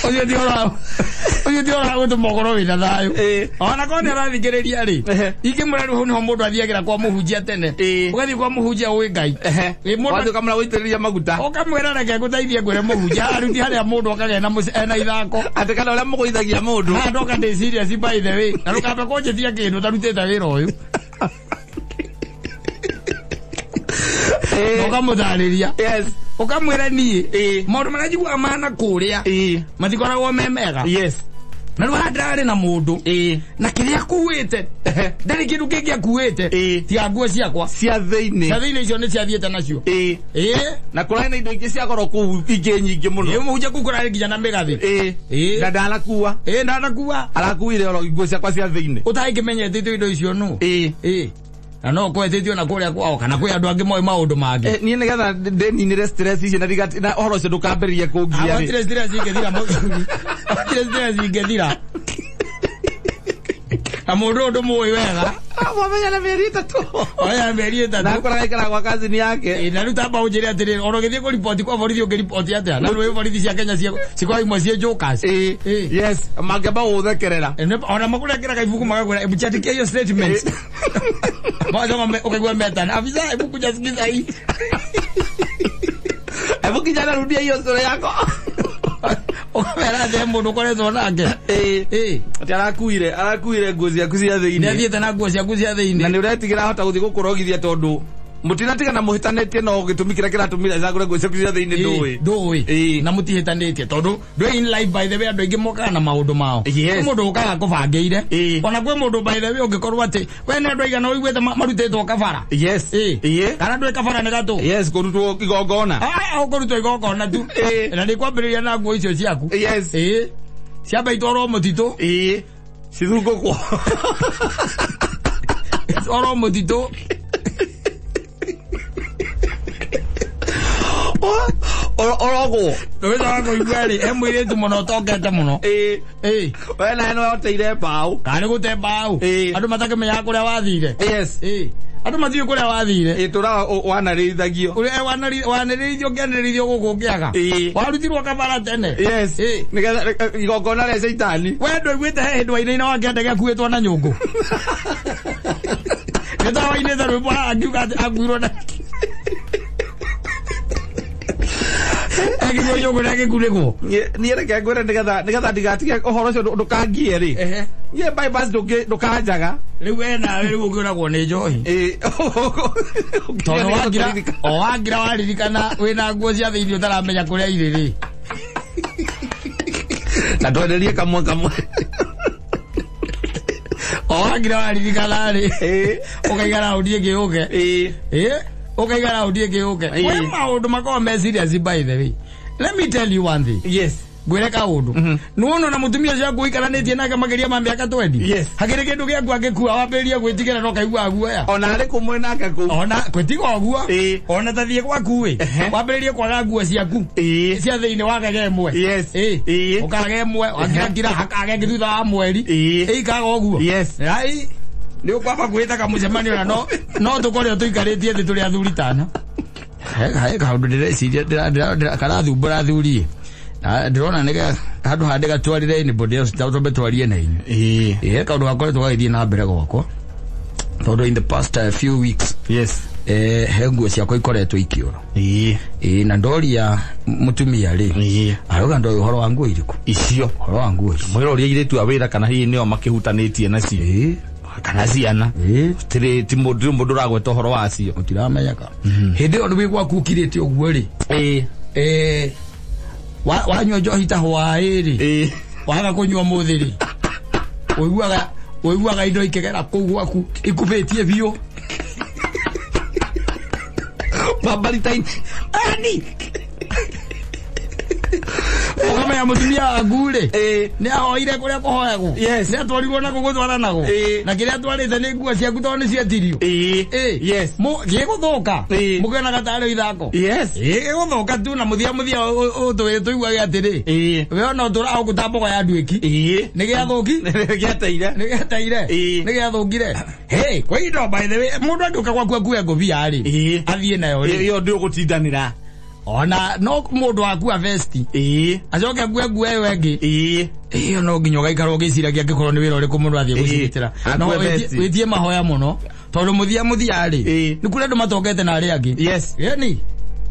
Ũcio ti ũhoro wa gũtũma ũkorwo wĩna thayũ. Ona korwo nĩ arathikĩrĩria rĩ, ingĩmwĩra rĩu hau nĩho mũndũ athiagĩra kwa mũhunjia tene. Ũgathiĩ kwa mũhunjia ũĩ Ngai. Wathiĩ ũkamwĩra gũitĩrĩria maguta. Ũkamwĩra reke ngũteithie ngwĩre mũhunjia. Haha rĩu ti harĩa mũndũ okagĩa ena ithako. Atĩ kana ũrĩa mũgũithagia mũndũ. Haha ndoka ndĩ serious by the way. Na ndũkambe kũnjĩtia kĩndũ ũtarutĩte wĩra ũyũ. Ũkamũtarĩria. Yes. Ũkamwĩra niĩ maũndũ marĩa njiguaga mana kũrĩa matikoragwo me mega. Yes. Na rĩu haha ndĩrarĩ na mũndũ na kĩrĩa akuĩte ndarĩ kĩndũ kĩngĩ akuĩte tiga nguo ciakwa cia thĩinĩ. Cia thĩinĩ icio nĩ ciathiĩte nacio. Na kũrarĩ na indo ingĩ cia goro kũu ingĩ nyingĩ mũno. Ĩ mũhunjia kũu kũrarĩ nginya na mĩgathĩ. Na ndanakua. Ndanakua. Arakuire oro nguo ciakwa cia thĩinĩ. Ũtangĩmenyete indo icio nũ. Na no kwetĩtio na kũrĩa kwao kana kwĩ andũ angĩ moĩ maũndũ mangĩ. Niĩ nĩgetha ndĩninĩre stress ici na ũhoro ũcio ndũkambĩrĩrie kũngia rĩ. Hatirĩ stress ingĩthira mũthuri. Hatirĩ stress ingĩthira. Na mũndũ ũyũ ndũmũĩ wega. Mwamenya na mĩeri 3. Oya mĩeri 3. Na akoraga aikaraga gwa cousin yake. Na rĩu tamba ũnjĩre atĩrĩrĩ, ona ũgĩthiĩ kũriboti kwa borithi ũngĩriboti atĩa? Na rĩu borithi cia Kenya cikoragwo imwe ciĩ jokers. Yes, mangĩamba gũgũthekerera. Ona makũnengera ibuku magakwĩra hebu chandĩkia hiyo statement. Magacoka ũkaigua metana. Afisa, hebu kuja sikiza hii. Hebu kijana rudia hiyo story yako. Ũkamera atĩ he mũndũ ũkoretwo nake. Atĩ arakuire nguo ciaku cia thĩinĩ. Nĩ athiĩte na nguo ciaku cia thĩinĩ. Na nĩ ũretigĩra ahota gũthiĩ gũkũrogithia tondũ mũtinatigana mũhĩtanĩtie no gĩtũmi kĩrĩa kĩratũmire acagũre nguo ciaku cia thĩinĩ ndũĩ. Ndũĩ. Na mũtihĩtanĩtie tondũ ndũĩ in life by the way andũ aingĩ mokaga na maũndũ mao. Kwĩ mũndũ ũkaga akũbangĩire. Ona kwĩ mũndũ by the way ũngĩkorwo atĩ we nĩ andũ aigana ũiguĩte marutĩtwo kabara. Yes. Kana ndũĩ kabara nĩ gatũ. Yes, kũrutwo igongona. Ũkũrutwo igongona tu. Na nĩ kwambĩrĩria na nguo icio ciaku. Yes. Ciamba itwarwo mũtitũ. Cithungũkwo. Itwarwo mũtitũ. Orogwo. Ndũgĩcoka kũigua rĩ, he mũirĩtu mũno ũtongete mũno. We nawe nĩwe ũteire mbaũ. Kana nĩ gũte mbaũ. Andũ matakĩmenyaga kũrĩa wathire. Yes. Andũ matiũĩ kũrĩa wathire. Tũraga wanarĩithagio. Ũrĩa wanarĩithio ũkĩanĩrĩithio gũkũ ũkĩaga. Warutirwo kabara tene. Yes. Nĩgetha igongona rĩa caitani. We ndũiguĩte he hĩndĩ wainaina wakĩenda gĩakuĩtwo na nyũngũ. Nĩ ta wainĩte rwĩmbo haha akiuga atĩ akuirwo na Agĩkuo nyũngũ na agĩkunĩkwo. Niĩ reke ngwĩre nĩgetha ndigatige ũhoro ũcio ndũkangie rĩ. Niĩ bypass ndũkanjaga. Rĩu we nawe rĩu ũkĩũragwo nĩ njohi. Tondũ o wangira waririkana wĩna nguo cia thĩinĩ ũtaramenya kũrĩa irĩ rĩ. Na twenderie kamwe kamwe. O wangira waririkana rĩ. Ũkaiga raundi ĩngĩ yũke. Ũkaiga raundi ĩngĩ yũke. Kwĩ maũndũ makoragwo me serious by the way. Let me tell you one thing. Yes. Ngwĩre kaũndũ. Nĩwona ona mũtumia ũcio ũikaranĩtie nake makĩria ma mĩaka 20. Yes. Hakĩrĩ kĩndũ gĩaku angĩkua wambĩrĩrie gwĩtigĩra no kaigua guoya. Ona arĩ kũmwe nake kũu. Ona gwĩtiga ũguo. Ona ta thiĩ gwaku ĩ. Wambĩrĩrie kwaga nguo ciaku. Cia thĩinĩ wagege ĩmwe. Yes. Ũkaga ĩmwe, wakirakira hakaga ĩngĩ thutha wa mweri. Ĩikaga ũguo. Yes. Ai nĩ ũkwamba gwĩta kamũcemanio na no tũkorwo tũikarĩtie thĩ tũrĩ athuri tana. He kaũndũ ndĩreciria karathumbũra athuri. Ndĩrona nĩ handũ ha ndĩgatwarire anybody else tondũ twarie na inyuĩ. Ĩĩ kaũndũ gakoretwo gagĩthiĩ na mbere gwakwa tondũ in the past few weeks, yes, he nguo ciakwa ikoretwo ikĩũra. Ĩĩ na ndoria mũtumia rĩ, arauga ndoĩ ũhoro wa nguo irĩkũ icio, ũhoro wa nguo icio. Mwĩra ũrĩa airĩtu a wĩra kana hihi nĩo makĩhutanĩtie nacio. Ĩĩ kana ciana. Ĩĩ Tirĩ ti mũndũ ũragweta ũhoro wacio. Ũtiramenyeka. Hĩndĩ ĩyo wĩ gwaku ũkirĩte ũguo rĩ, Ĩĩ wanyua njohi ta hwaĩ rĩ, Ĩĩ waga kũnyua mũthĩ rĩ, ũiguaga indo ikĩgera kũu gwaku ikubĩtie biũ. Pambaritaini. Ani ũkamenya mũtumia waku rĩ, nĩ ahoire kũrĩa kũhoyagwo, Yes. nĩ atwarirwo na gũgũtwara nago, na kĩrĩa atwarĩte nĩ nguo ciaku tondũ nĩ cietirio. Ĩĩ yes. Gĩgũthũka Ĩĩ. mũkĩonaga tarĩ ithako. Yes. Gĩgũthũka tu na mũthia tũiguage atĩrĩ, Ĩĩ we ona ũtũraga gũkũ ta mbogo ya nduĩki. Ĩĩ Nĩ gĩathũki, gĩateire, nĩ gĩateire, Ĩĩ. nĩ gĩathũkire. Hey, kwa indo by the way, mũndũ angĩũka gwaku akue ngũbia rĩ, Ĩĩ. athiĩ nayo rĩ, ĩyo ndĩũgũtindanĩra. Ona no mũndũ akua vesti Ĩĩ acoke akue nguo ĩyo ĩngĩ, Ĩĩ ĩyo no nginya ũgaikara ũgĩciragia angĩkorwo nĩ wĩra ũrĩkũ mũndũ athiĩ Ĩĩ. gũcirutĩra. No Akue vesti. wĩtie mahoya mũno tondũ mũthia mũthia rĩ, Ĩĩ. nĩ kũrĩ andũ matongete na arĩa angĩ. Yes. Yani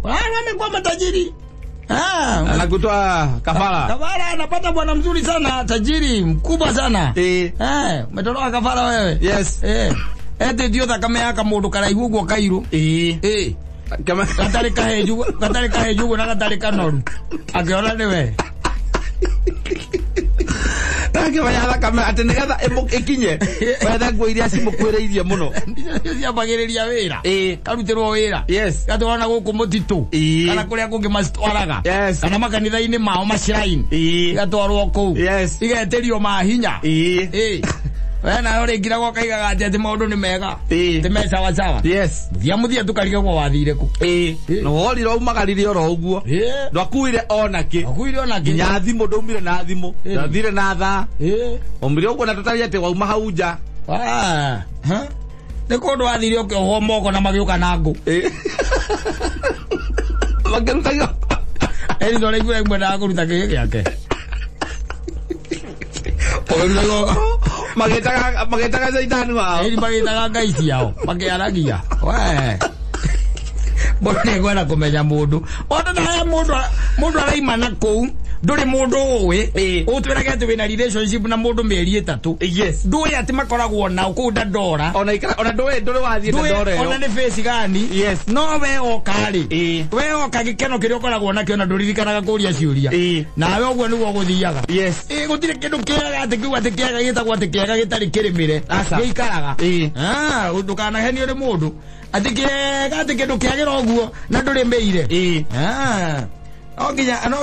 wamekuwa matajiri. Anakutwa kafara. Kafara anapata bwana mzuri sana, tajiri mkubwa sana. Ĩĩ Umetoroka kafara wewe. Yes. Etĩtio thakame ya kamũndũ karaihu ũguo kairũ. Ĩĩ Kama Gatarĩ kahenju, gatarĩ kahenju ũguo na gatarĩ kanoru. Akĩona nĩwe. Akĩmenya thakame atĩ nĩgetha ĩkinye wethe nguo iria cimũkuĩrĩirie mũno. Nĩcio ciambagĩrĩria wĩra. Ĩĩ Karutĩrwo wĩra. Yes. Gatwarwo na gũkũ mũtitũ. Ĩĩ. Kana kũrĩa kũngĩ macitwaraga. Yes. Kana makanitha-inĩ mao maciraini. Ĩĩ Igatwarwo kũu. Yes. Igetĩrio mahinya. Ĩĩ Ĩĩ. We nayo rĩngĩ ũkaigaga atĩ maũndũ nĩ mega. Ĩĩ. Ti me sawa sawa. Yes. Mũthia mũthia tũkarigagwo wathire kũ. Ĩĩ Ĩĩ. na worire umagarire oro ũguo. Ĩĩ. Ndwakuire ona kĩ. Akuire ona kĩ. Nginya thimũ ndaumire na thimũ. Ĩĩ. Ndathire na thaa. Ĩĩ. Umire ũguo na tũtari atĩ wauma hau nja. Ah. Ha? Nĩ kũndũ wathire ũkĩohwo moko na magĩũka na ngũ. Ĩĩ Makĩruta gĩo. Ĩni tondũ aiguire mwendaga kũruta kĩĩ gĩake. Ũkĩruta gĩo. Magĩtaga caitani wao. Ĩni magĩtaga ngai ciao makĩaragia. We. Mũndũ nĩekwenda kũmenya mũndũ. Ona nawe mũndũ araima na kũu ndũrĩ mũndũ ũĩ. Ĩĩ. Ũtwĩrage atĩ wĩna relationship na mũndũ mĩeri 3. Yes. Ndũĩ atĩ makoragwo nao kũu Dandora. Ona ikara ona ndũĩ ndũrĩ wathiĩ Dandora Ndũĩ ona ĩyo. nĩ face gani. Yes. No we oka rĩ. Ĩĩ. We oka gĩkeno kĩrĩa ũkoragwo nakĩo na ndũririkanaga kũria ciũria. Ĩĩ. Nawe ũguo nĩguo gũthiaga. Yes. Ĩĩ gũtirĩ kĩndũ kĩega atĩ kiuga atĩ kĩega gĩtagwo atĩ kĩega gĩtarĩ kĩrĩmĩre. Aca. Gĩikaraga. Ĩĩ. Ndũkanahenio nĩ mũndũ. Atĩ kĩega atĩ kĩndũ kĩagĩra ũguo na ndũrĩmĩire. Ĩĩ. No nginya no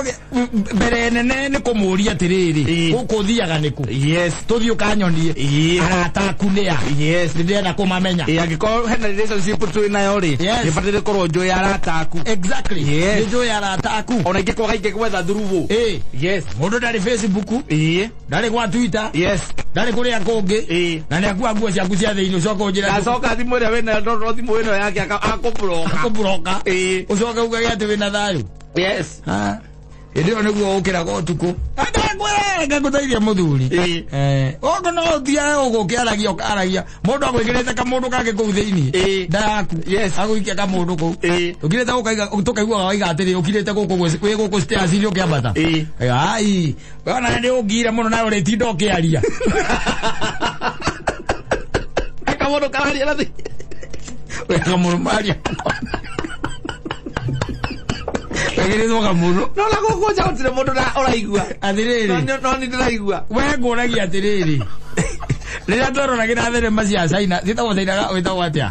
mbere nene nĩ kũmũria atĩrĩrĩ, Ĩĩ. gũkũ ũthiaga nĩkũ? Yes. Tũthiĩ ũkanyonie. Ĩĩ. Arata aku nĩ a? Yes. Nĩ ndĩrenda kũmamenya. Ĩĩ angĩkorwo hena relationship twĩ nayo rĩ, Yes. nĩbataire gũkorwo njũĩ arata aku. Exactly. Yes. Nĩ njũĩ arata aku. Ona ingĩkwaga ingĩgwetha through. Ĩĩ. Yes. Mũndũ ndarĩ Facebook, Ĩĩ. ndarĩ gwa Twitter, Yes. ndarĩ kũrĩa kũngĩ. Ĩĩ. Na nĩ akua nguo ciaku cia thĩinĩ ũcoke ũnjĩre atĩ- Acoka thimũ ĩrĩa wĩnayo ndorwo thimũ ĩno yake akũbloka. akũbloka. Ĩĩ. Ũcoke ugage atĩ wĩna thayũ. Yes. Hĩndĩ ĩyo nĩguo ũkĩraga ũtukũ. Atakwĩra ngũteithie mũthuri. Ĩĩ. Ũguo no ũthiage ũguo ũkĩaragia ũkaragia. Mũndũ agwĩkĩrĩte kamũndũ kangĩ kũu thĩinĩ. Ĩĩ. Nda yaku. Yes. Agũikia kamũndũ kũu. Ĩĩ. Ũkirĩte gũkaiga tũkaiguaga waiga atĩrĩ ũkirĩte gũkũ wĩ gũkũ stairs-inĩ ũkĩambata. Ĩĩ. Ai. We ona nĩ ũngire mũno nawe ũrĩtinda ũkĩaria. Kamũndũ kararia na thĩ. We kamũndũ maria. Wĩkĩrĩtwo kamũndũ. No na gũkũ nja gũtirĩ mũndũ na ũraigua. Atĩrĩrĩ. No nĩ ndĩraigua. We ngũragia atĩrĩrĩ. Rĩrĩa tweroragĩra thenema cia China, ciĩtagwo China wĩtagwo atĩa?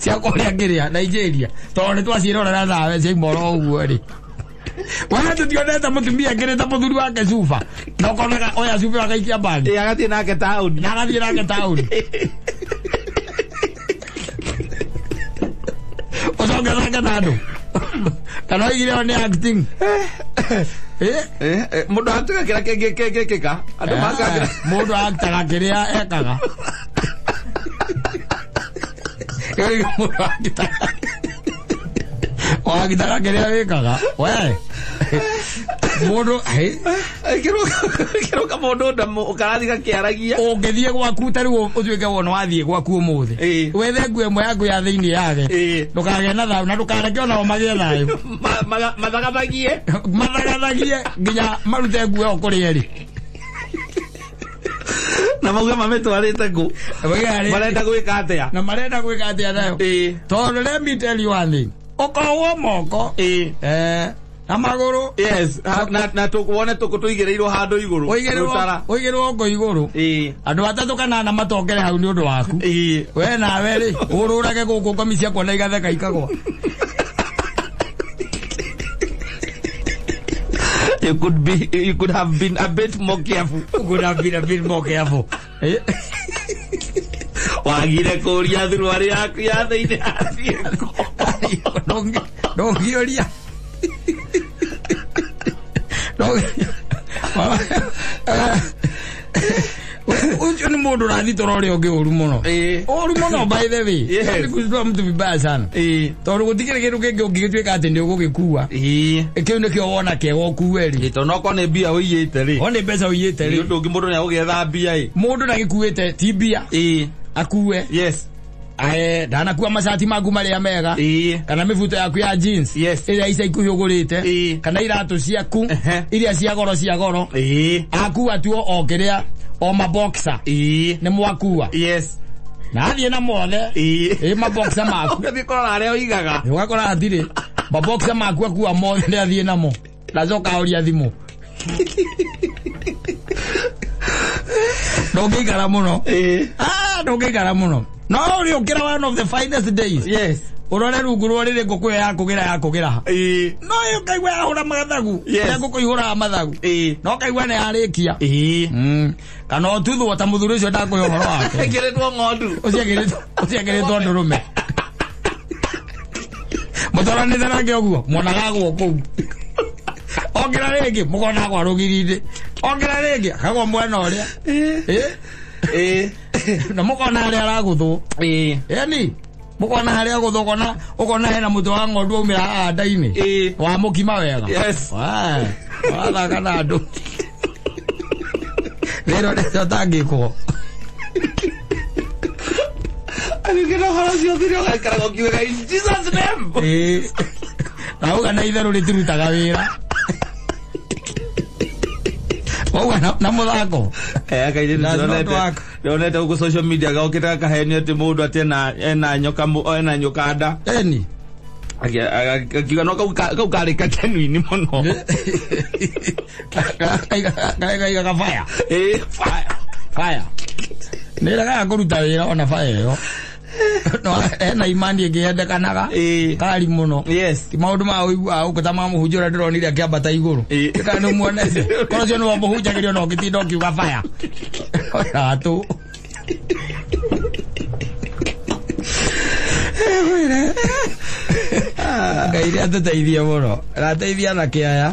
Cia kũrĩa kĩrĩa, Nigeria. Tondũ nĩ twaciĩrorera nawe ciaima oro ũguo rĩ. We tũtionete mũtumia ekĩrĩte mũthuri wake cuba. Na ũkonaga oya cuba agaikia bagi. Ĩĩ agathiĩ nake taũni. Na agathiĩ nake taũni. Ũcoke nake na andũ. Kana oigire ĩyo nĩ acting. Mũndũ atuĩka kĩrĩa kĩngĩkĩka. Andũ makagĩra. Mũndũ actaga kĩrĩa ekaga. Mũndũ actaga. Wagitaga kĩrĩa wĩkaga. We. Mundu Ĩkĩrwo kamũndũ nda karathi gakĩaragia. Ũngĩthiĩ gwaku ta rĩu ũtuĩke wona wathiĩ gwaku ũmũthĩ. Wethe nguo ĩmwe yaku ya thĩinĩ yage. Ndũkagĩe na thayũ na ndũkareke onao magĩe thayũ. Mathagathagie. Mathagathagie nginya marute nguo ĩyo kũrĩ erĩ. Na mauge mametwarĩte kũ? Marenda gwĩka atĩa? Na marenda gwĩka atĩa nayo? Tondũ let me tell you one thing. Ũkohwo moko. Na magũrũ. Yes, na wone tũkũ tũigĩrĩirwo handũ igũrũ. Ũigĩrĩrwo ngũ igũrũ. Andũ atatũ kana ana matongere hau nĩ ũndũ waku. We nawe rĩ, ũrũrage gũkũ ngomi ciakwa na igatheka ikagwa. You could have been a bit more careful. You could have been a bit more careful. Wagire kũria thuruarĩ yaku ya thĩinĩ yathiĩ kũ? Ndũngĩũria. Ucio nĩ mũndũ ũrathitora ũrĩa ũngĩ ũru mũno. Ũru mũno by the way. Nĩ kuzitua mtu vibaya sana. Tondũ gũtikĩrĩ kĩndũ kĩngĩ ũngĩgĩtuĩka atĩ nĩ ũgũgĩkua. Kĩu nĩkĩo wona kĩega ũkue rĩ. Tondũ okorwo nĩ mbia ũiyĩte rĩ. O nĩ mbeca ũiyĩte rĩ. Nĩ ũndũ ũngĩ mũndũ nĩagũgĩetha mbia ĩ. Mũndũ ndagĩkuĩte ti mbia. Akue. Yes. Ndanakua macati maku marĩa mega. Kana mĩbuto yaku ya jeans. Yes. Ĩrĩa ica ikuhĩ ũgũrĩte. Kana iratũ ciaku. Iria cia goro cia goro. Akua tu o kĩrĩa o maboxer. Nĩ mwakua. Yes. Na athiĩ na mothe. Maboxer maku. Ũgathiĩ kũrora harĩa ũigaga. Ũgakora hatirĩ. Maboxer maku akua mothe nĩ athiĩ namo. Ndacoka oria thimũ. Ndũngĩikara mũno. Ndũngĩikara mũno. No ũrĩũkĩra one of the finest days. Yes. Ũrore rungu rwa rĩrĩ ngũkũ ĩyo yakũgĩra yakũgĩra ha. No ĩyo ũkaigua yahũra mathagu. Yes. Ngũkũ ihũraga mathagu. No ũkaigua nĩ yarĩkia. Kana ũtuthwo ta mũthuri ũcio ndakũhe ũhoro wake. Ĩkĩrĩtwo ng'ondu. Ũcio ekĩrĩtwo ndũrũme. Mũtwaranĩte nake ũguo mwonaga agwo kũu. Ongera rĩngĩ mũkona agwa rũgiri-inĩ. Ongera rĩngĩ akagwa mwena ũrĩa. Na mũkona harĩa aragũthwo. Yaani mũkona harĩa agũthwo ũkona hena mũtwe wa ng'ondu waumĩra haha nda-inĩ. Wa mũkima wega. Yes. Wathaka na andũ. Rĩrĩ ũrĩa ũtangĩkwo. Arĩkĩra ũhoro ũcio ũthire ũgaikaraga ũkiugaga in Jesus name. Na uga na itherũ rĩtirutaga wĩra. Wauga na mũthako. Ndĩronete gũkũ social media gokĩte gakahenio atĩ mũndũ atĩ ena nyoka ena nyoka nda. Eni. Akiuga no kau karĩ kagenuini mũno. Kaigaga fire. Fire. Fire. Nĩrega kũruta wĩra ona fire ĩyo. No ena imani ĩngĩ yendekanaga. Kari mũno. Yes. Ti maũndũ ma ũiguaga gũkũ ta ma mũhunjia ũrĩa ndĩronire akĩambata igũrũ. Kana nĩ ũmuonete. Korwo ũcio nĩwe mũhunjagĩria ona ũngĩtinda ũkiuga fire. Atũ. Ngai nĩ atũteithie mũno. Arateithia na kĩaya.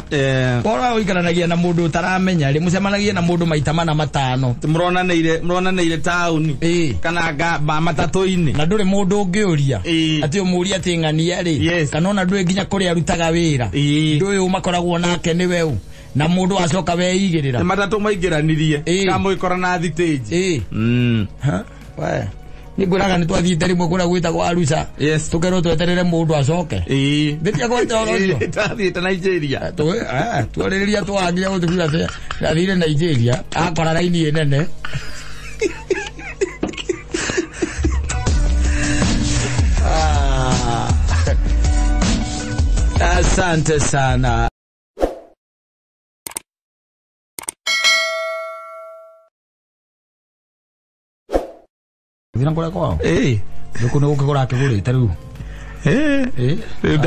Korwo ũikaranagia na mũndũ ũtaramenya rĩ, mũcemanagia na mũndũ maita mana matano. Mũronanĩire taũni. Kana matatũ-inĩ. Na ndũrĩ mũndũ ũngĩũria. Atĩ ũmũrie atĩ ng'ania rĩ. Kana ona ndũĩ nginya kũrĩa arutaga wĩra. Ndũĩ ũ makoragwo nake nĩwe ũ. Na mũndũ acoka weigĩrĩra. Nĩ matatũ maingĩranirie. Kana mũgĩkora na thitĩnji. We. Nĩ ngwĩraga nĩ twathiĩte rĩmwe kũrĩa gwĩtagwo Arusha. Yes. Tũkerwo tweterere mũndũ acoke. Ndĩtia gwete ũhoro ũcio. Twathiĩte Nigeria. Twarĩrĩria twagire gũtũbira atĩ athire Nigeria akora raini nene. Asante sana. Thina kũrĩa kwao? Thũkũ nĩ gũkĩgũra akĩgũrĩte rĩu.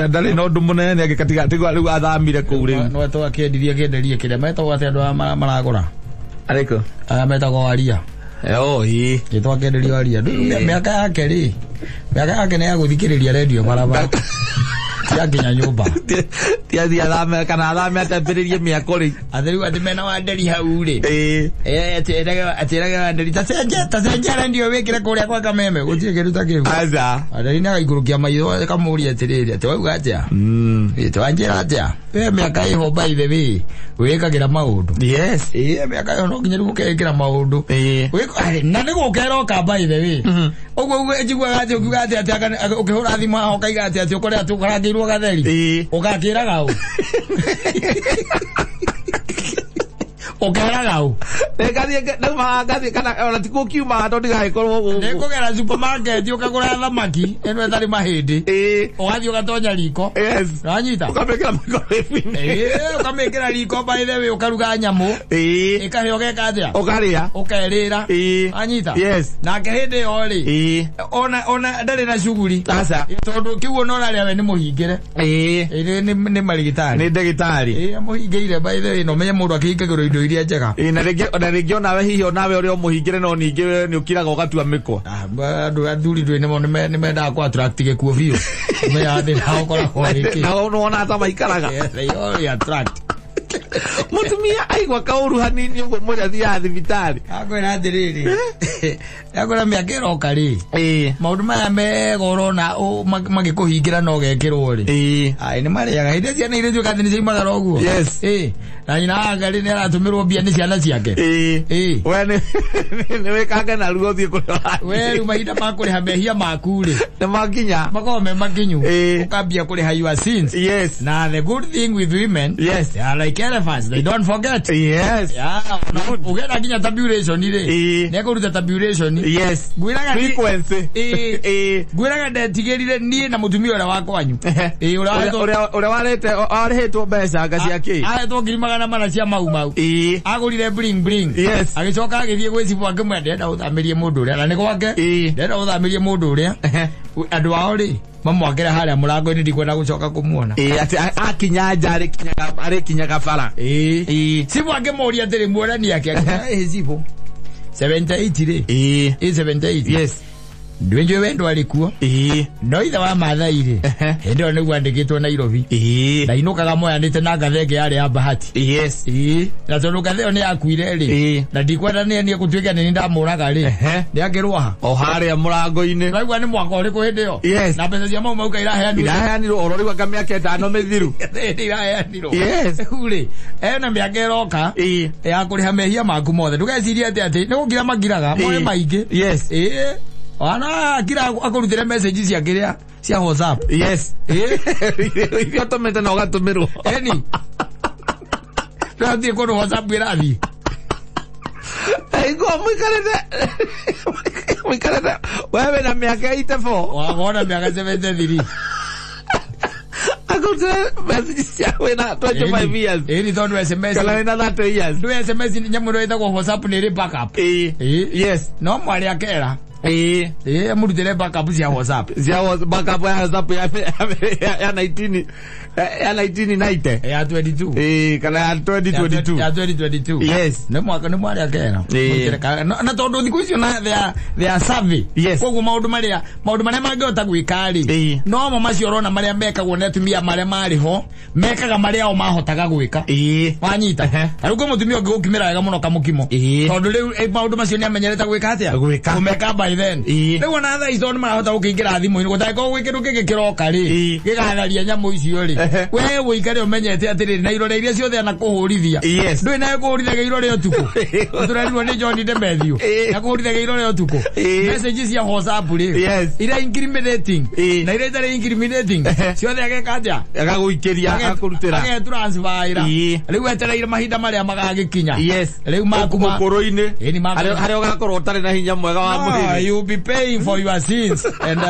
Ndarĩ na ũndũ mũnene agĩkatiga tigwa rĩu athamire kũu rĩu. No etwo akĩendirie akĩenderie kĩrĩa metagwo atĩ andũ aya maragũra. Arĩkũ? Aya metagwo aria. Gĩtwo akĩenderio aria. Mĩaka yake rĩ. Mĩaka yake nĩ ya gũthikĩrĩria redio barabara. Ciakinya nyũmba. Ti athiĩ athame kana athame atambĩrĩrie mĩako rĩ. Atheri atĩ mena Wanderi hau rĩ. Ĩĩ. Atĩrage Wanderi ta cenjia rendio wĩkĩre kũrĩa kwa Kameme gũtirĩ kĩndũ ta kĩu. Aca. Wanderi nĩ agaikũrũkia maitho akamũria atĩrĩrĩ atĩ wauga atĩa? Wanjĩra atĩa? We mĩaka ĩho by the way wĩkagĩra maũndũ. Yes. Ĩĩ mĩaka ĩyo no nginya rĩu ũkeĩkĩra maũndũ. Ĩĩ. Na nĩ gũka ĩroka by the way. Ũguo njiguaga atĩ ũkiuga atĩ atĩ ũkĩhũra thimũ haha ũkaiga atĩ atĩ ũkore atĩ ũkarangĩirwo gatheri. Ĩĩ. Ũgakĩraga ũ? Ũkeraga ũ? Ngathiĩ ndauma ngathiĩ kana ona ti gũkiuma tondũ ndigagĩkorwo gũkũ. Nĩngũgera supermarket ũkagũra thamaki ĩno ĩtarĩ mahĩndĩ. Ĩĩ. Ũgathiĩ ũgatonya riko. Yes. Ũranyita? Ũkamĩkĩra microwave-inĩ. Ĩĩ, ũkamĩkĩra riko by the way ũkaruga nyamũ. Ĩĩ. Ĩkahĩa ũgeka atĩa? Ũkarĩa. Ũkerĩra. Ĩĩ. Anyita? Yes. Nake hĩndĩ ĩyo rĩ. Ĩĩ. Ona ndarĩ na shughuli. Aca. Tondũ kĩu ona ũrarĩa we nĩ mũhingĩre. Ĩĩ. Ĩĩ nĩ marigitari. Nĩ ndagĩtarĩ. Ĩĩ amũhingĩire by the way no menye mũndũ akĩhingagĩrwo indo iria njega. Ĩĩ na rĩngĩ onawe hihi onawe ũrĩa ũmũhingĩre no ningĩ we nĩ ũkiraga ũgatua mĩkwa. Andũ athuri ndũĩ nĩ mendaga kũ attract gĩkuũ biũ. Menyaga thĩna ũkoragwo wĩ kĩ. Na nĩwona ta maikaraga. Yes, they always attract. Mũtumia aigua kaũru hanini ũguo mwĩre athiaga thibitarĩ. Akwĩra atĩrĩrĩ. Akwĩra mĩaka ĩroka rĩ. Ĩĩ. Maũndũ maya mega ũrona magĩkũhingĩra no ũgekĩrwo rĩ. Ĩĩ. Ai nĩ marĩaga. Hĩndĩ ciana iria tuĩka atĩ nĩ ciaimagara ũguo. Yes. Ĩĩ. Na nyina anga rĩ nĩ aratũmĩrwo mbia nĩ ciana ciake. Ĩĩ. Ĩĩ. We nĩ wĩkange narua ũthiĩ kũrĩa ũrathiĩ. We rĩu mahinda ma kũrĩha mehia maku rĩ. Nĩ makinya. Makoragwo me makinyu. Ĩĩ. Ũkambia kũrĩha your sins. Yes. Na the good thing with women. Yes. They are like elephants. They don't forget. Yes. Yeah. Ũgenda nginya tabulation rĩ. Ĩĩ. Nĩekũruta tabulation. Yes. Ngwĩraga Frequency. Ĩĩ. Ĩĩ. Ngwĩraga ndetigĩrire niĩ na mũtumia ũrĩa wa kwanyu. Ĩĩ ũrĩa warĩte warĩhĩtwo mbeca nga cia kĩ? Ahetwo 400,000 cia mau mau. Ĩĩ. Agũrire bling bling. Yes. Agĩcoka agĩthiĩ gwĩ cibũ akĩmwĩra ndĩrenda gũthamĩrie mũndũ ũrĩa na nĩ gwake. Ĩĩ. Ndĩrenda gũthamĩrie mũndũ ũrĩa. Andũ ao rĩ mamwakĩre harĩa mũrango-inĩ ndikwenda gũcoka kũmuona. Ĩĩ atĩ akinya nja arĩkinyaga bara. Ĩĩ. Ĩĩ. Cibũ akĩmũria atĩrĩ muonani ake akĩmwĩra ĩĩ cibũ 78 rĩ. Ĩĩ. Ĩĩ 78. Yes. Ndwĩnjũĩ we ndwarĩ kuo. Ĩĩ. No ithe wa Maathai rĩ. Hĩndĩ ĩyo nĩguo andĩkĩtwo Nairobi. Ĩĩ. Na inũkaga moyanĩte na ngathe ĩngĩ yarĩ ya Bahati. Yes. Ĩĩ. Na tondũ ngathe ĩyo nĩ yakuire rĩ. Ĩĩ. Na ndikwenda nĩ gũtuĩka nĩ ndamũraga rĩ. Nĩ akĩrwo ha? O harĩa mũrango-inĩ. Ũraigua nĩ mwaka ũrĩkũ hĩndĩ ĩyo? Yes. Na mbeca cia mau mau iraheanirwo. Iraheanirwo oro rĩu anga mĩaka 5 mĩthiru. Hĩndĩ iraheanirwo. Yes. Rĩu rĩ, ena mĩaka ĩroka. Ĩĩ. Ya kũrĩha mehia maku mothe. Ndũgecirie atĩ atĩ nĩ gũkira makiraga moe maingĩ. Yes. Ĩĩ. Ona akira akũrutĩre message cia kĩrĩa cia WhatsApp. Yes. Ĩĩ. Iria ũtũmĩte na ũgatũmĩrwo. Eni. Ndũrathiĩ kũndũ WhatsApp ĩrathiĩ. Ngo mũikarĩte. Mũikarĩte. We wĩna mĩaka 84. Wagona mĩaka 73. Akũrutĩre message cia wĩna 25 years. Ĩni tondũ SMS. Kana wĩna 30 years. Ndũ SMS nyamũ ĩno ĩtagwo WhatsApp nĩ ĩrĩ backup. Ĩĩ. Yes. No mwarĩ akera. Ĩĩ. Ĩĩ amũrutĩre backup cia WhatsApp. Cia backup ya WhatsApp ya ya 1990. Ya 22. Ĩĩ kana ya 2022. Ya 2022. Yes. Nĩ mwaka nĩ mwarĩ akera. Ĩĩ. Na tondũ thikũ icio na they are savvy. Yes. Koguo maũndũ marĩa mangĩhota gwĩka rĩ. No mo macio ũrona marĩa mekagwo nĩ atumia marĩa marĩ ho mekaga marĩa o mahotaga gwĩka. Ĩĩ. Wanyita. Ta rĩu kwĩ mũtumia ũngĩ gũkimĩra wega mũno kamũkimo. Ĩĩ. Tondũ rĩu maũndũ macio nĩ amenyerete gwĩka atĩa? Gwĩka. Kũmeka by then. Ĩĩ. Rĩu ona thaa ici tondũ nĩ marahota gũkĩingĩra thimũ-inĩ gũtangĩkorwo gwĩ kĩndũ kĩngĩ kĩroka rĩ. Gĩgatharia nyamũ icio rĩ. We ũikare ũmenyete atĩrĩrĩ na irore iria ciothe anakũhũrithia. Yes. Ndũĩ nawe kũhũrithagia irore ũtukũ. Tũrerirwo nĩ John Demethiũ. Akũhũrithagia irore ũtukũ. Message cia WhatsApp rĩ. Yes. Iria incriminating. Ĩĩ. Na iria itarĩ incriminating. Ciothe ageka atĩa? Agagũikĩria agakũrutĩra. Agetransfer. Ĩĩ. Rĩu etereire mahinda marĩa magagĩkinya. Yes. Rĩu maku ma ũkũrũ-inĩ. Ĩni maku. Harĩa ũgakorwo ũtarĩ na hinya mwega wa mwĩrĩ. You'll be paying for your sins and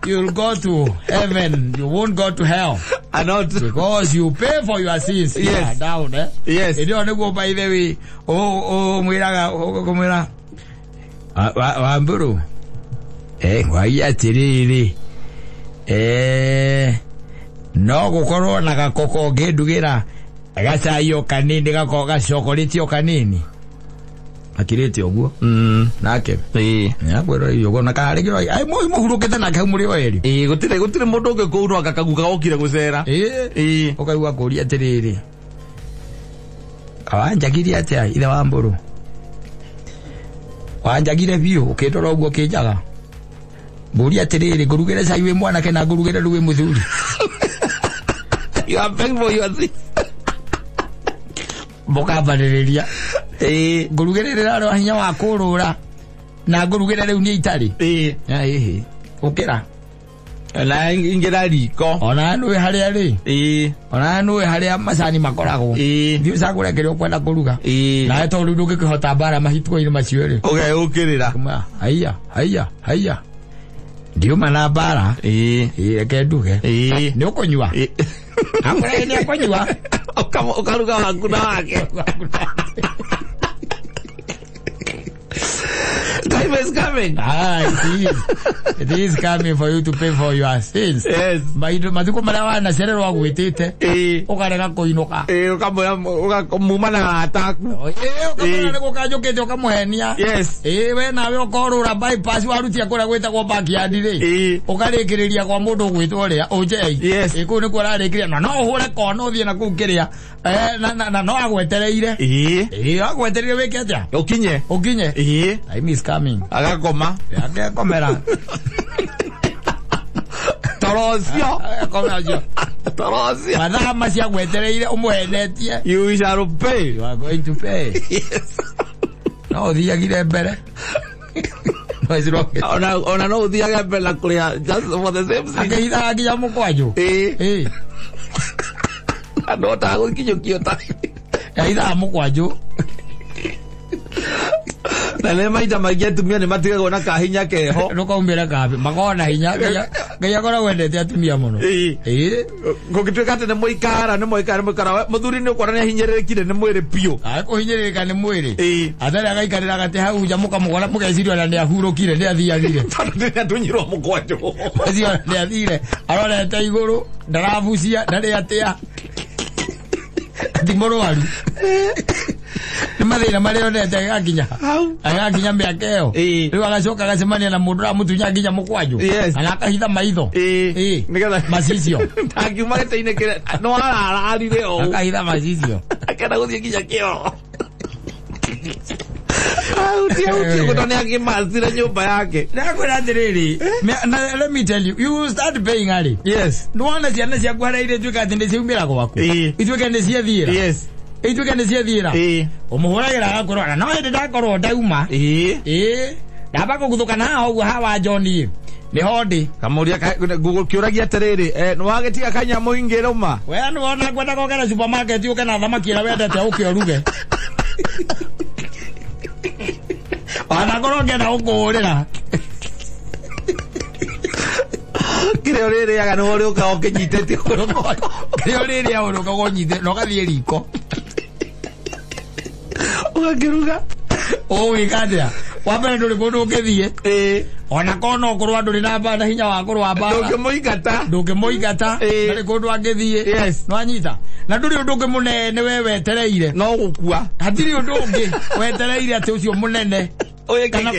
you'll go to heaven. You won't go to hell. I not because you pay for your sins. Yes. Yeah, down, eh? Yes. Ĩndĩ nĩguo by the way, mwĩraga ũkũmwĩra Wamburu. Ngwagia atĩrĩrĩ. No gũkorwo na gakoko ũngĩndugĩra gacai o kanini gakorwo gacokorĩtio kanini. Akirĩte ũguo. Nake. Ĩĩ. Nĩakwĩra irio na karĩ kĩro ai mũhurũkĩte nake hau mũrĩ o erĩ. Ĩĩ, gũtirĩ mũndũ ũngĩ kũu no akaguka okire gũcera. Ĩĩ. Ĩĩ. Ũkaigua kũria atĩrĩrĩ. Wanjagirie atĩa ithe wa mbũrũ? Wanjagire biũ ũkĩndora ũguo ũkĩnjaga. Mbũria atĩrĩrĩ, ngũrugĩre cai wĩ mwanake na ngũrugĩre rĩu wĩ mũthuri. You are paying for your sins. Mũkambanĩrĩria. Ĩĩ. Ngũrugĩre rĩrarĩ hinya wa kũrũra na ngũrugĩre rĩu niĩ itarĩ. Ĩĩ. Ĩhĩ. Ũkĩra. Na ingĩra riko. Ona nũĩ harĩa rĩ. Ĩĩ. Ona nũĩ harĩa macani makoragwo. Ĩĩ. Thiĩ ũcagũre kĩrĩa ũkwenda kũruga. Ĩĩ. Nawe tondũ rĩu ndũngĩkĩhota mbara mahitukũ-inĩ macio rĩ. Ũgeyũkĩrĩra. Haiya, haiya, haiya. Ndiuma na mbara. Ĩĩ. Ĩĩ, reke nduge. Ĩĩ. Nĩ ũkũnyua? Akwĩra nĩ akũnyua. Ũkaruga waku na wake. Time is coming. It is. It is coming for you to pay for your sins. Yes. Matukũ marĩa wanacererwo agwĩtĩte. Ĩĩ. Ũkarega kũinũka. Ĩĩ, ũkamwĩra muma na arata aku. Ĩĩ, ũkamwĩra nĩ gũkanjũkĩte ũkamũhenia. Yes. Ĩĩ, we nawe ũkorũra bypass warutia kũrĩa gwĩtagwo backyard rĩ. Ĩĩ. Ũkarĩkĩrĩria kwa mũndũ ũgwĩtwo ũrĩa Ũnjei. Yes. Ĩĩ, kũu nĩkuo ũrarĩkĩria na no ũhũre kona ũthiĩ na kũu kĩrĩa. Na no agwetereire. Ĩĩ. Ĩĩ, agwetereire wĩke atĩa? Ũkinye. Ũkinye. Ĩĩ. Time is coming. Agakoma. Agekomera. Toro ũcio. Agekomera ũcio. Toro ũcio. Mathaa macio agwetereire ũmũhenetie. You shall pay. You are going to pay. Yes. No ũthiagire mbere. Ona no ũthiage mbere na kũrĩha just for the same thing. Akĩhithaga nginya mũkwanjũ. Ĩĩ. Ĩĩ. Andũ otagũkinyũkio ta. Ahithaga mũkwanjũ. Na nĩ maita maingĩ atumia nĩ matigagwo na kahinya keho. Ndũkaumĩre kambĩ. Makoragwo na hinya. Ngai akoragwo endete atumia mũno. Ĩĩ. Ĩĩ. Gũgĩtuĩka atĩ nĩ mũikara nĩ mũikara nĩ mũikara mũthuri nĩ ũkuona nĩ ahinyĩrĩrĩkire nĩ mwĩrĩ biũ. Kũhinyĩrĩrĩka nĩ mwĩrĩ. Ĩĩ. Atarĩ agaikarĩra gatĩ hau nja mũkamũkora mũgeciria ona nĩ ahurũkire nĩ athiagire. Tondũ nĩ atunyirwo mũkwanjũ. Ũcio nĩ athire arorete igũrũ ndarabucia ndarĩ atĩa. Ti mũrwaru. Nĩ mathĩna marĩa onete agakinya. Agakinya mĩaka ĩyo. Rĩu agacoka agacemania na mũndũ ũramũtunya nginya mũkwanjũ. Yes. Kana akahitha maitho. Ĩĩ. Nĩgetha macicio. Ndangiuma gĩtĩ-inĩ kĩrĩa no arararire ũũ. Akahitha macicio. Akenda gũthiĩ nginya kĩoro. Auti ũguo nĩ akĩmacire nyũmba yake. Ndakwĩra atĩrĩrĩ, let me tell you, you start paying early. Yes. Nĩwona ciana ciaku harĩa irĩtuĩka atĩ nĩciaumĩra gwaku. Ĩĩ. Ituĩke nĩciathiĩra. Yes. Ituĩke nĩciathiĩra. Ĩĩ. Ũmũhũragĩra agakwĩra no hĩndĩ ndakorwo ndauma. Ĩĩ. Ĩĩ. Ndamba kũguthũka na haha ũguo hawa John ĩ. Nĩho ndĩ. Kamũria Google kĩũragia atĩrĩrĩ, nĩ wagĩtiga kanyamũ ingĩrũma? We nĩwona ngwenda gũkĩra supermarket ũke na thamaki ĩrĩa wendete ũke ũruge. Wanakorwo ngĩenda gũkũhũrĩra. Kĩrĩa ũrĩrĩaga nĩwe ũrĩũkaga ũkĩnyitĩte. Kĩrĩa ũrĩrĩaga ũrĩũkaga ũnyitĩte na ũgathiĩ riko. Ũgakĩruga. Ũgwĩka atĩa? Wa mbere ndũrĩ kũndũ ũngĩthiĩ. Ĩĩ. Ona korwo no kũrũa ndũrĩ na mbara hinya wa kũrũa mbara. Ndũngĩmũingata. Ndũngĩmũingata. Ndarĩ kũndũ angĩthiĩ. Yes. Nĩwanyita? Na ndũrĩ ũndũ ũngĩ mũnene we wetereire. No gũkua. Hatirĩ ũndũ ũngĩ wetereire atĩ ũcio mũnene.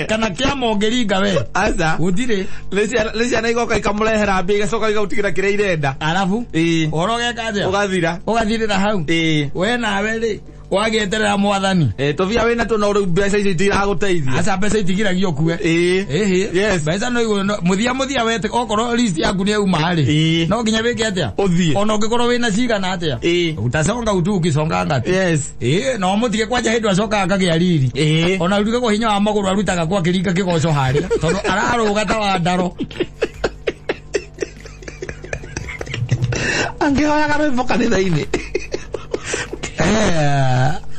Kana kĩama ũngĩringa we. Aca. Gũtirĩ. Nĩ ciana igoka ikamũrehera mbia igacoka igaũtigĩra kĩrĩa irenda. Arabu. Ĩĩ. Ũhoro ũgeka atĩa? Ũgathira. Ũgathirĩra hau. Ĩĩ. We nawe rĩ wagĩeterera mwathani. Tũbia wĩna tũ no rĩu mbeca icio itiragũteithia. Aca mbeca itigiragia ũkue. Ĩĩ. Ĩhĩ. Yes. Mbeca no igũrũ mũthia wete okorwo list yaku nĩ yauma rĩ. Ĩĩ. No nginya wĩke atĩa? Ũthiĩ. Ona ũngĩkorwo wĩna cigana atĩa? Ĩĩ. Utasonga utu ukisonganga tu. Yes. Ĩĩ, no mũtige kwanja hĩndĩ acokaga akagĩa riri. Ĩĩ. Ona arutagwo hinya wa magũrũ arutaga kwa kĩringa kĩgoco harĩa tondũ ararũga ta wa ndaro. Angĩhoyaga rwĩmbo kanitha-inĩ.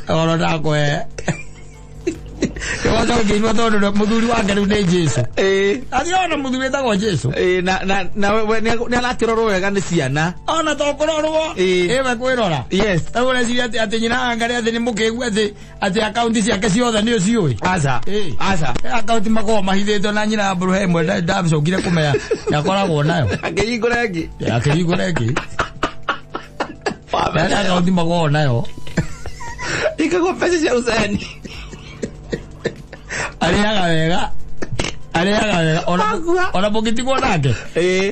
Oro ndakwe. Kĩgoco gĩkĩinwo tondũ mũthuri wake rĩu nĩ Jesũ. Ĩĩ. Athiĩ ona mũthuri wĩtagwo Jesũ. Ĩĩ, na we nĩ arakĩrorwo wega nĩ ciana. Ona to kũrorwo. Ĩĩ. Ĩwe kwĩrora. Yes. Rĩu ũreciria atĩ nyina angarĩ atĩ nĩ mũkĩgu atĩ akaunti ciake ciothe nĩ ũciũĩ. Aca. Ĩĩ. Aca. Akaunti makoragwo mahithĩtwo na nyina mbũrũ he ĩmwe ndacokire kũmenya nĩakoragwo nayo. Akĩhingũra ĩngĩ. Akĩhingũra ĩngĩ. Na akaunti makoragwo nayo. Ikagwo mbeca cia uceni. Arĩaga wega. Arĩaga wega. Ona mũngĩtigwo nake.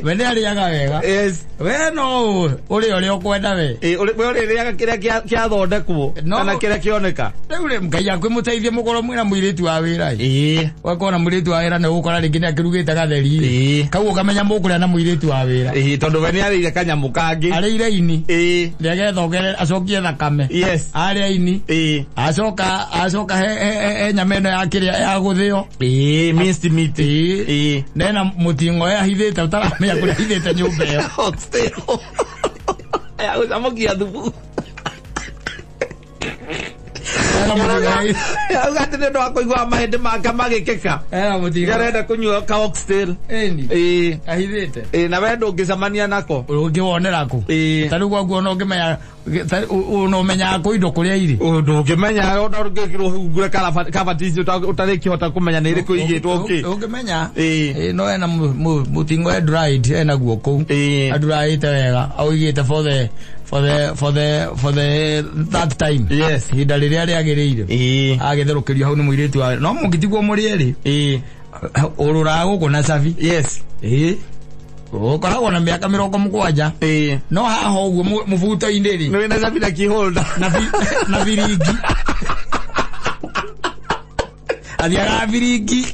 We nĩ arĩaga wega. Yes. We no ũrĩa ũrĩa ũkwenda we. We ũrĩrĩaga kĩrĩa kĩathondekwo kana kĩrĩa kĩoneka. Rĩu rĩ Ngai akwĩmũteithie mũkorwo mwĩna mũirĩtu wa wĩra. Wakorwo na mũirĩtu wa wĩra nĩ ũgũkora rĩngĩ nĩ akĩrugĩte gatheri. Kau ũkamenya mũkũrĩa na mũirĩtu wa wĩra. Tondũ we nĩ arĩire kanyamũ kangĩ. Arĩire ini. Nĩagetha ongerere acokie thakame. Yes. Arĩa ini. Acoka he nyama ĩno ya kĩrĩa ya gũthĩo. Minced meat. Nena mũting'o ahithĩte ũtaramenya kũrĩa ahithĩte nyũmba ĩyo. Oxtail. Ya gũcamũkia thubu. Auga atĩ nĩ ũndũ wa kũigua mahĩndĩ make magĩkĩka. Nĩarenda kũnyua ka oxtail. Ahithĩte. Na we ndũngĩcemania nako. Ũngĩwonera kũ? Ta rĩu gwaku ona ũngĩmenya ũmenyaga kũ indo kũrĩa irĩ. Ndũngĩmenya ona ũngĩkĩrwo hungure kabati icio ũtarĩkĩhota kũmenya nĩ irĩkũ igĩtwo kĩ. Ũngĩmenya. No ena mũting'o e dried ena guo kũu. Aduraĩte wega aũigĩte for the that time. Yes. Ihinda rĩrĩa rĩagĩrĩire. Agĩtherũkĩrio hau nĩ mũirĩtu wa no mũngĩtigwo mũrĩ erĩ. Ũrũraga gũkũ na cabi. Yes. Ũkoragwo na mĩaka 70. No haha ũguo mũbuto-inĩ rĩ. Nĩ wĩna cabi na keyholder. Na biringi. Athiaga biringi.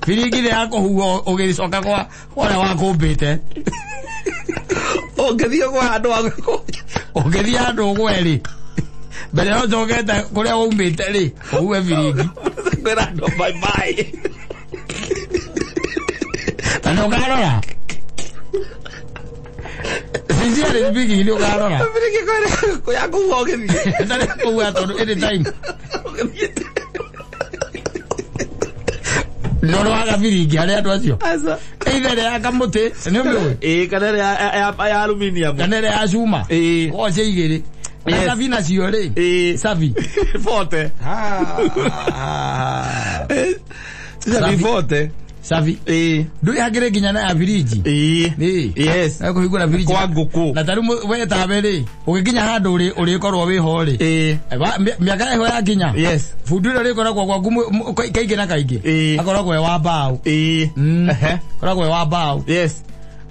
Biringi nĩ ya kũhuhwo ũgĩcoka kwa ũrĩa wakũmbĩte. Ũngĩthiĩ gwa handũ wa ũngĩthiĩ handũ ũgwe rĩ. Mbere ya ũcokete kũrĩa waumĩte rĩ, ũhuhe biringi. Kwĩra andũ bye bye. Ta nĩ ũkarora. Sincerely speaking, nĩ ũkarora. Biringi ya kũhuha ũgĩthiĩ. Ta nĩ kũhuha tondũ anytime. No waga biringi harĩ andũ acio. Either ĩrĩa ya kamũtĩ, nĩ ũmĩũĩ? Kana ĩrĩa ya aluminium. Kana ĩrĩa ya cuma. Koragwo cia igĩrĩ. Na cabi nacio rĩ. Cabi. Bote. Cabi bote. Cabi. Ndũĩ hakĩrĩ nginya na ya biriji. Yes. Kũhingũra biriji. Kwa ngũkũ. Na ta rĩu we tawe rĩ, ũgĩkinya handũ ũrĩkorwo wĩho rĩ. Mĩaka ĩho yakinya. Yes. Bundi ũrĩa ũrĩkoragwo gwaku kaingĩ na kaingĩ. Akoragwo e wa mbaũ. Akoragwo e wa mbaũ. Yes.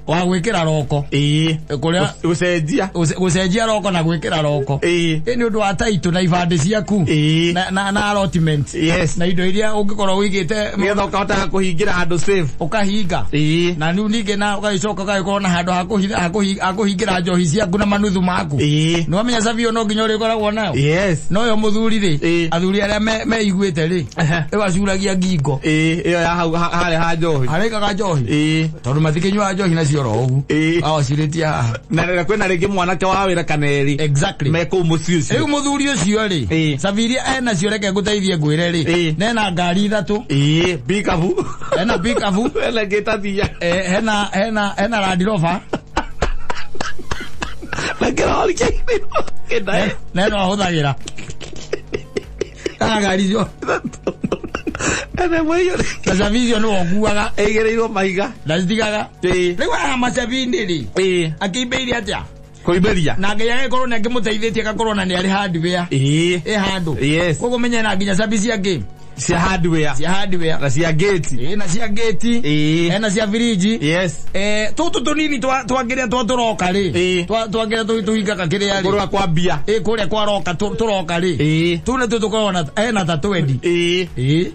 Wa gwĩkĩra roko. Kũrĩa gũcenjia. Gũcenjia roko na gwĩkĩra roko. Nĩ ũndũ wa taitũ na ibandĩ ciaku. Na allotment. Yes. Na indo iria ũngĩkorwo ũigĩte nĩgetha ũkahotaga kũhingĩra handũ safe. Ũkahinga. Na rĩu ningĩ na ũgagĩcoka ũgagĩkorwo na handũ ha kũhingĩra njohi ciaku na manuthu maku. Nĩ wamenya cabi ĩyo no nginya ũrĩkoragwo nayo. Yes. No yo mũthuri rĩ, athuri arĩa meiguĩte rĩ, ĩyo acuragia ngingo. Ĩyo ya hau harĩa ha njohi. Harĩa njohi. Tondũ matikĩnyuaga njohi nacio oro ũguo. Awacirĩtie haha. Na kwĩna rĩngĩ mwanake wa wĩra kana erĩ. Exactly. Me kũu mũciĩ ũcio. Rĩu mũthuri ũcio rĩ, cabi iria enacio reke ngũteithie ngwĩre rĩ, nena ngari ithatũ. Pikabu. Hena pikabu. Hena gĩtathia. Hena Land Rover. Na kĩrori kĩingĩ. Neno ahũthagĩra. Kana ngari icio. Na cabi icio nĩwe ũkuaga. Ĩigĩrĩirwo mahiga. Na citigaga. Rĩu haha macabi-inĩ rĩ, akĩimbĩire atĩa? Kũimbĩria. Na Ngai agĩkorwo nĩ akĩmũteithĩtie agakorwo na nĩ arĩ hardware. Ĩ handũ. Yes. Koguo menye na nginya cabi cia ngĩ. Cia hardware. Cia hardware. Na cia gate. Na cia gate. Hena cia firiji. Yes. Tũtũ tũnini twangĩrĩa twa tũroka rĩ. Twangĩrĩa tũhingaga kĩrĩa rĩ. Kũrĩa kwa mbia. Kũrĩa kwa roka tũroka rĩ. Tũu nĩtuo tũkoragwo na hena ta twendi.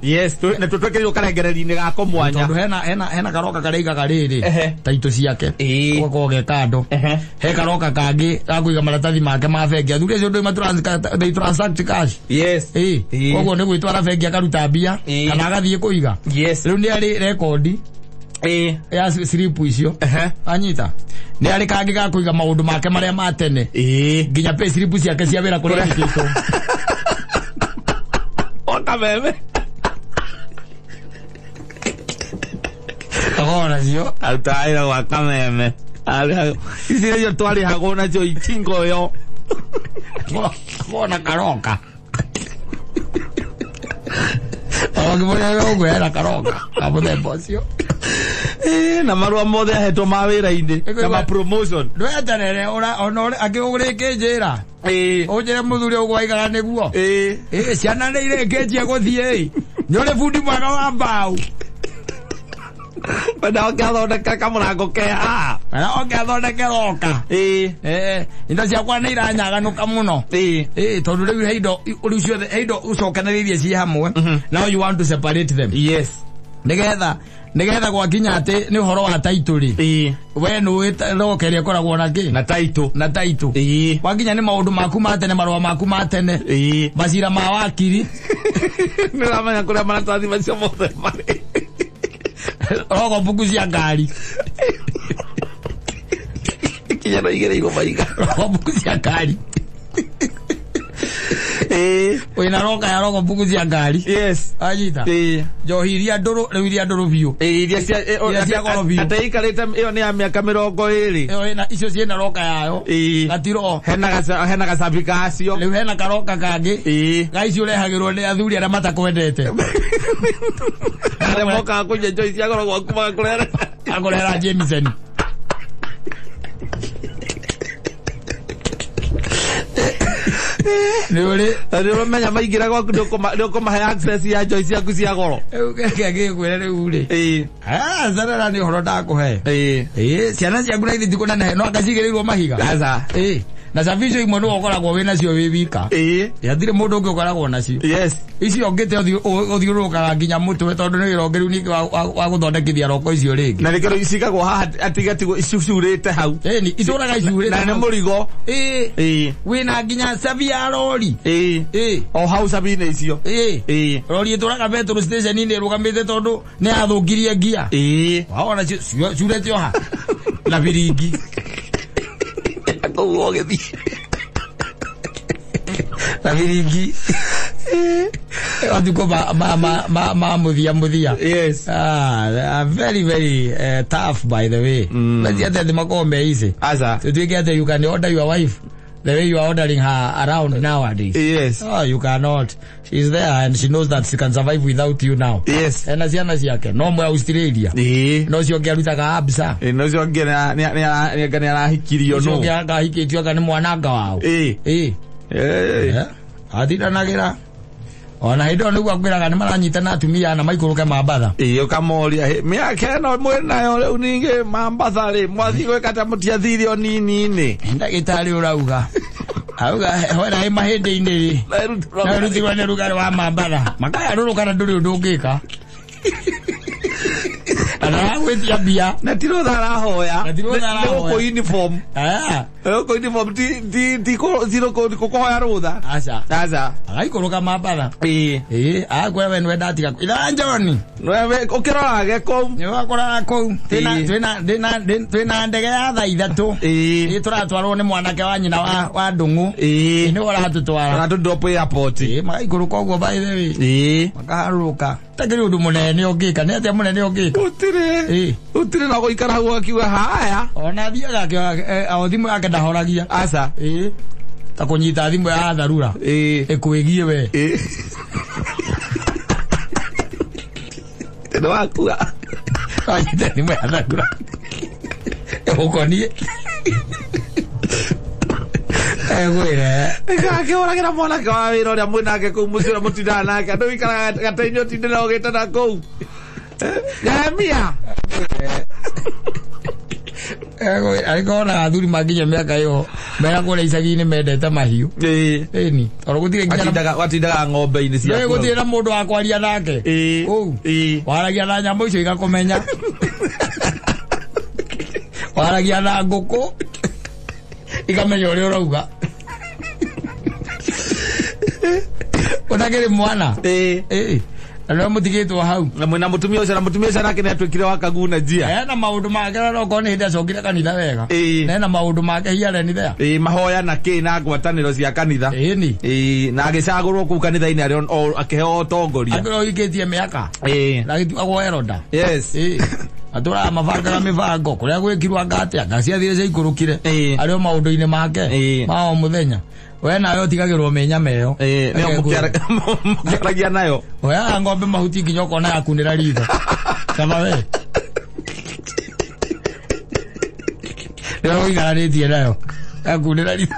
Yes, na tũtwĩkĩrirwo karengereri-inĩ gako mwanya. Tondũ hena karoka karĩa aigaga rĩrĩ. Taitũ ciake. Ũgakorwo ge kando. He karoka kangĩ ga kũiga maratathi make ma bengi. Athuri acio ndũĩ they transact cash. Yes. Koguo nĩ gwĩtwara bengi akaruta mbia kana agathiĩ kũiga. Yes. Rĩu nĩ arĩ rekondi ya slip icio. Anyita. Nĩ arĩ kangĩ ga kũiga maũndũ make marĩa ma tene. Nginya pay slip ciake cia wĩra kũrĩa andĩkĩtwo. O kameme. Akoragwo nacio. Arutaga wĩra gwa kameme. Ici nĩcio twarĩhagwo nacio itingo ĩyo. Akoragwo na karoka. Ũngĩmũrĩa ũguo hena karoka ka mũthemba ũcio. Na marũa mothe ahetwo ma wĩra-inĩ na ma promotion. Ndweterere ona angĩgũrĩkĩnjĩra. Ũnjĩre mũthuri ũguo waigaga nĩguo. Ciana nĩ irĩkĩtie gũthiĩ. Nĩ ũrĩ bundi mwega wa mbaũ. Wenda oke athondeke kamũrango ke haha. Wenda oke athondeke roka. Ĩĩ. Indo ciakwa nĩ iranyaganũka mũno. Ĩĩ. Tondũ rĩu he indo rĩu ciothe he indo ũcokanĩrĩirie ciĩ hamwe. Now you want to separate them. Yes. Nĩgetha gwakinya atĩ nĩ ũhoro wa title rĩ. Ĩĩ. We nĩũĩ roka ĩrĩa ĩkoragwo na kĩ? Na title. Na title. Ĩĩ. Wakinya nĩ maũndũ maku ma tene, marũa maku ma tene. Ĩĩ. Macira ma wakiri. Nĩ ũramenya kũrĩa maratathi macio mothe marĩ. Rogo mbuku cia ngari. Kinya no igĩrĩirwo maiga. Rogo mbuku cia ngari. Ĩĩ. Wĩna roka ya rogo mbuku cia ngari. Yes. Anyita. Ĩĩ. Njohi iria ndũrũ, rĩu iria ndũrũ biũ. Ĩĩ, iria cia, Iria cia goro biũ. Atĩ ikarĩte ĩyo nĩ ya mĩaka 20. Ĩyo ĩna, icio ciĩna roka yayo. Ĩĩ. Gatiro. Hena gacabi kacio. Rĩu hena karoka kangĩ. Ĩĩ. Ga icio ũrehagĩrwo nĩ athuri arĩa matakwendete. Arĩa mokaga kũnyua njohi cia goro gwaku magakũrehera. Akũrehera Jameson. Nĩ ũrĩ. Na nĩ ũramenya maingĩra gwaku nĩ ũkũmahe access ya njohi ciaku cia goro. Rĩu keke ngĩkwĩre rĩu rĩ. Ĩĩ. Zarara nĩ ũhoro ndakũhe. Ĩĩ. Ĩĩ, ciana ciaku na ithe tikũnenehe, no angacigĩrĩirwo mahiga. Aca. Ĩĩ. Na cabico imwe nĩwe ũkoragwo wĩ nacio wĩ wika. Ĩĩ. Hatirĩ mũndũ ũngĩ ũkoragwo nacio. Yes. Icio ũngĩte ũthiũrũrũkaga nginya mũtwe tondũ nĩ wĩra ũngĩ rĩu ningĩ wa gũthondekithia roko icio rĩngĩ. Na nĩkĩo cigagwo haha atigatigwo icurĩte hau. Ĩni, itũraga icurĩte Na nĩ hau. mũrigo. Ĩĩ. Ĩĩ. Wĩna nginya cabi ya rori. Ĩĩ. Ĩĩ. O hau cabi-inĩ icio. Ĩĩ. Ĩĩ. Rori ĩtũraga petrol station-inĩ ĩrũgamĩte tondũ nĩ yathũkirie ngia. Ĩĩ. Wawona curĩte o ha. Na biringi. Kũu ũgĩthiĩ. Na biringi. Matukũ ma mũthia mũthia. Yes. Very, very tough by the way. Let's get the makorwo me easy. Aca. Tutuike atĩ you can order your wife the way you are ordering her around nowadays. Yes. Oh, you cannot. She's there and she knows that she can survive without you now. Yes. Ena ciana ciake no mwe Australia. Ĩĩ. No cio ũngĩ arutaga absa. Ĩĩ, no ũcio ũngĩ nĩ arahikirio Ũcio no. ũngĩ angahikĩtio anga nĩ mwananga wao. Ĩĩ. Ĩĩ. Ĩĩ. Atindanagĩra. Ona hĩndĩ ĩyo nĩguo akwĩraga nĩ maranyitana atumia na maikũrũke Mambatha. Ĩĩ, ũkamoria, mĩaka ĩno mwĩ nayo rĩu ningĩ Mambatha rĩ, mwathiĩ gwĩka ta mũtiathire o nini-inĩ. Ndagĩtarĩ ũrauga. Auga hwera ĩ mahĩndĩ-inĩ rĩ. Na rutirwo nĩ rugarĩ wa Mambatha. Makayarũrũka na ndũrĩ ũndũ ũngĩka. Na ndaragwĩtia mbia. Na ti rũtha arahoya. Na ti rũtha arahoya. Nĩ gũkũ uniform. Nĩ gũkũ uniform ti kũhoya rũtha. Aca. Aca. Agaikũrũka Mambatha. Ĩĩ. Ĩĩ, akwĩra we nĩwe ndatiga. Itha John. Nĩwe ũkĩrorage kũu. Nĩwe ũkoraga kũu. Twĩna ndege ya thaa 3. Ĩĩ. Ĩĩ, tũratwarwo nĩ mwanake wa nyina wa Ndung'u. Ĩĩ. Nĩwe ũratũtwara. Aratũ drop airport. Ĩĩ, magaikũrũka ũguo by the way. Ĩĩ. Makaharũrũka. Takĩrĩ ũndũ mũnene ũngĩka. Nĩ atĩa mũnene ũngĩka? Gũtirĩ. Ĩĩ. Gũtirĩ na gũikara hau akiuga haya. Ona athiaga akĩoya, o thimũ yake ndahoragia. Aca. Ĩĩ. Ta kũnyita thimũ ya tharura. Ĩĩ. Ĩkwĩgie we. Ĩĩ. Nĩ wakua. Anyita thimũ ya tharura. Ĩgũkoniĩ. Egwĩre. Akĩhũragĩra mwanake wa wĩra ũrĩa mwĩnake kũu mũciĩ ũrĩa mũtindaga nake. Andũ wĩikaraga gatainĩ ũtindĩra ũgĩtana kũu. Nehemia. Arĩkorwo na athuri manginya mĩaka ĩyo mera kũrĩa icagi-inĩ mendete mahiũ. Ĩĩ. Ĩni. Tondũ gũtirĩ nginya Watindaga ng'ombe-inĩ ciaku. Gũtirĩ na mũndũ wa kwaria nake. Ĩĩ. Kũu. Ĩĩ. Waragia na nyamũ icio igakũmenya. Waragia na ngũkũ ikamenya ũrĩa ũrauga. Ũtakĩrĩ mwana. Ĩĩ. Ĩĩ. Na nĩwe mũtigĩtwo hau. Na mwĩna mũtumia ũcio, na mũtumia ũcio nake nĩatuĩkire wa kaguna njia. Ena maũndũ make na okorwo nĩ hĩndĩ acokire kanitha wega. Ĩĩ. Na ena maũndũ make here and there. Ĩĩ, mahoya na kĩ na ngwatanĩro cia kanitha. Ĩni. Ĩĩ, na agĩcagũrwo kũu kanitha-inĩ arĩ akĩheo ũtongoria. Akĩrwo ũhikĩtie mĩaka. Ĩĩ. Na agĩtuagwo Eroda. Yes. Ĩĩ. Atũraga mabangaga mĩbango kũrĩa gwĩkirwo anga atĩa, nga ciathire ciaikũrũkire. Ĩĩ. Arĩ o maũndũ-inĩ make Ĩĩ. ma o mũthenya. We nawe ũtigagĩrwo mĩnyama ĩyo. Ĩĩ, nĩyo mũkĩaragia nayo. Oyaga ng'ombe mahuti nginya ũkona yakunĩra ritho. Kaba we. Nĩwe ũigaranĩtie nayo. Yakunĩra ritho.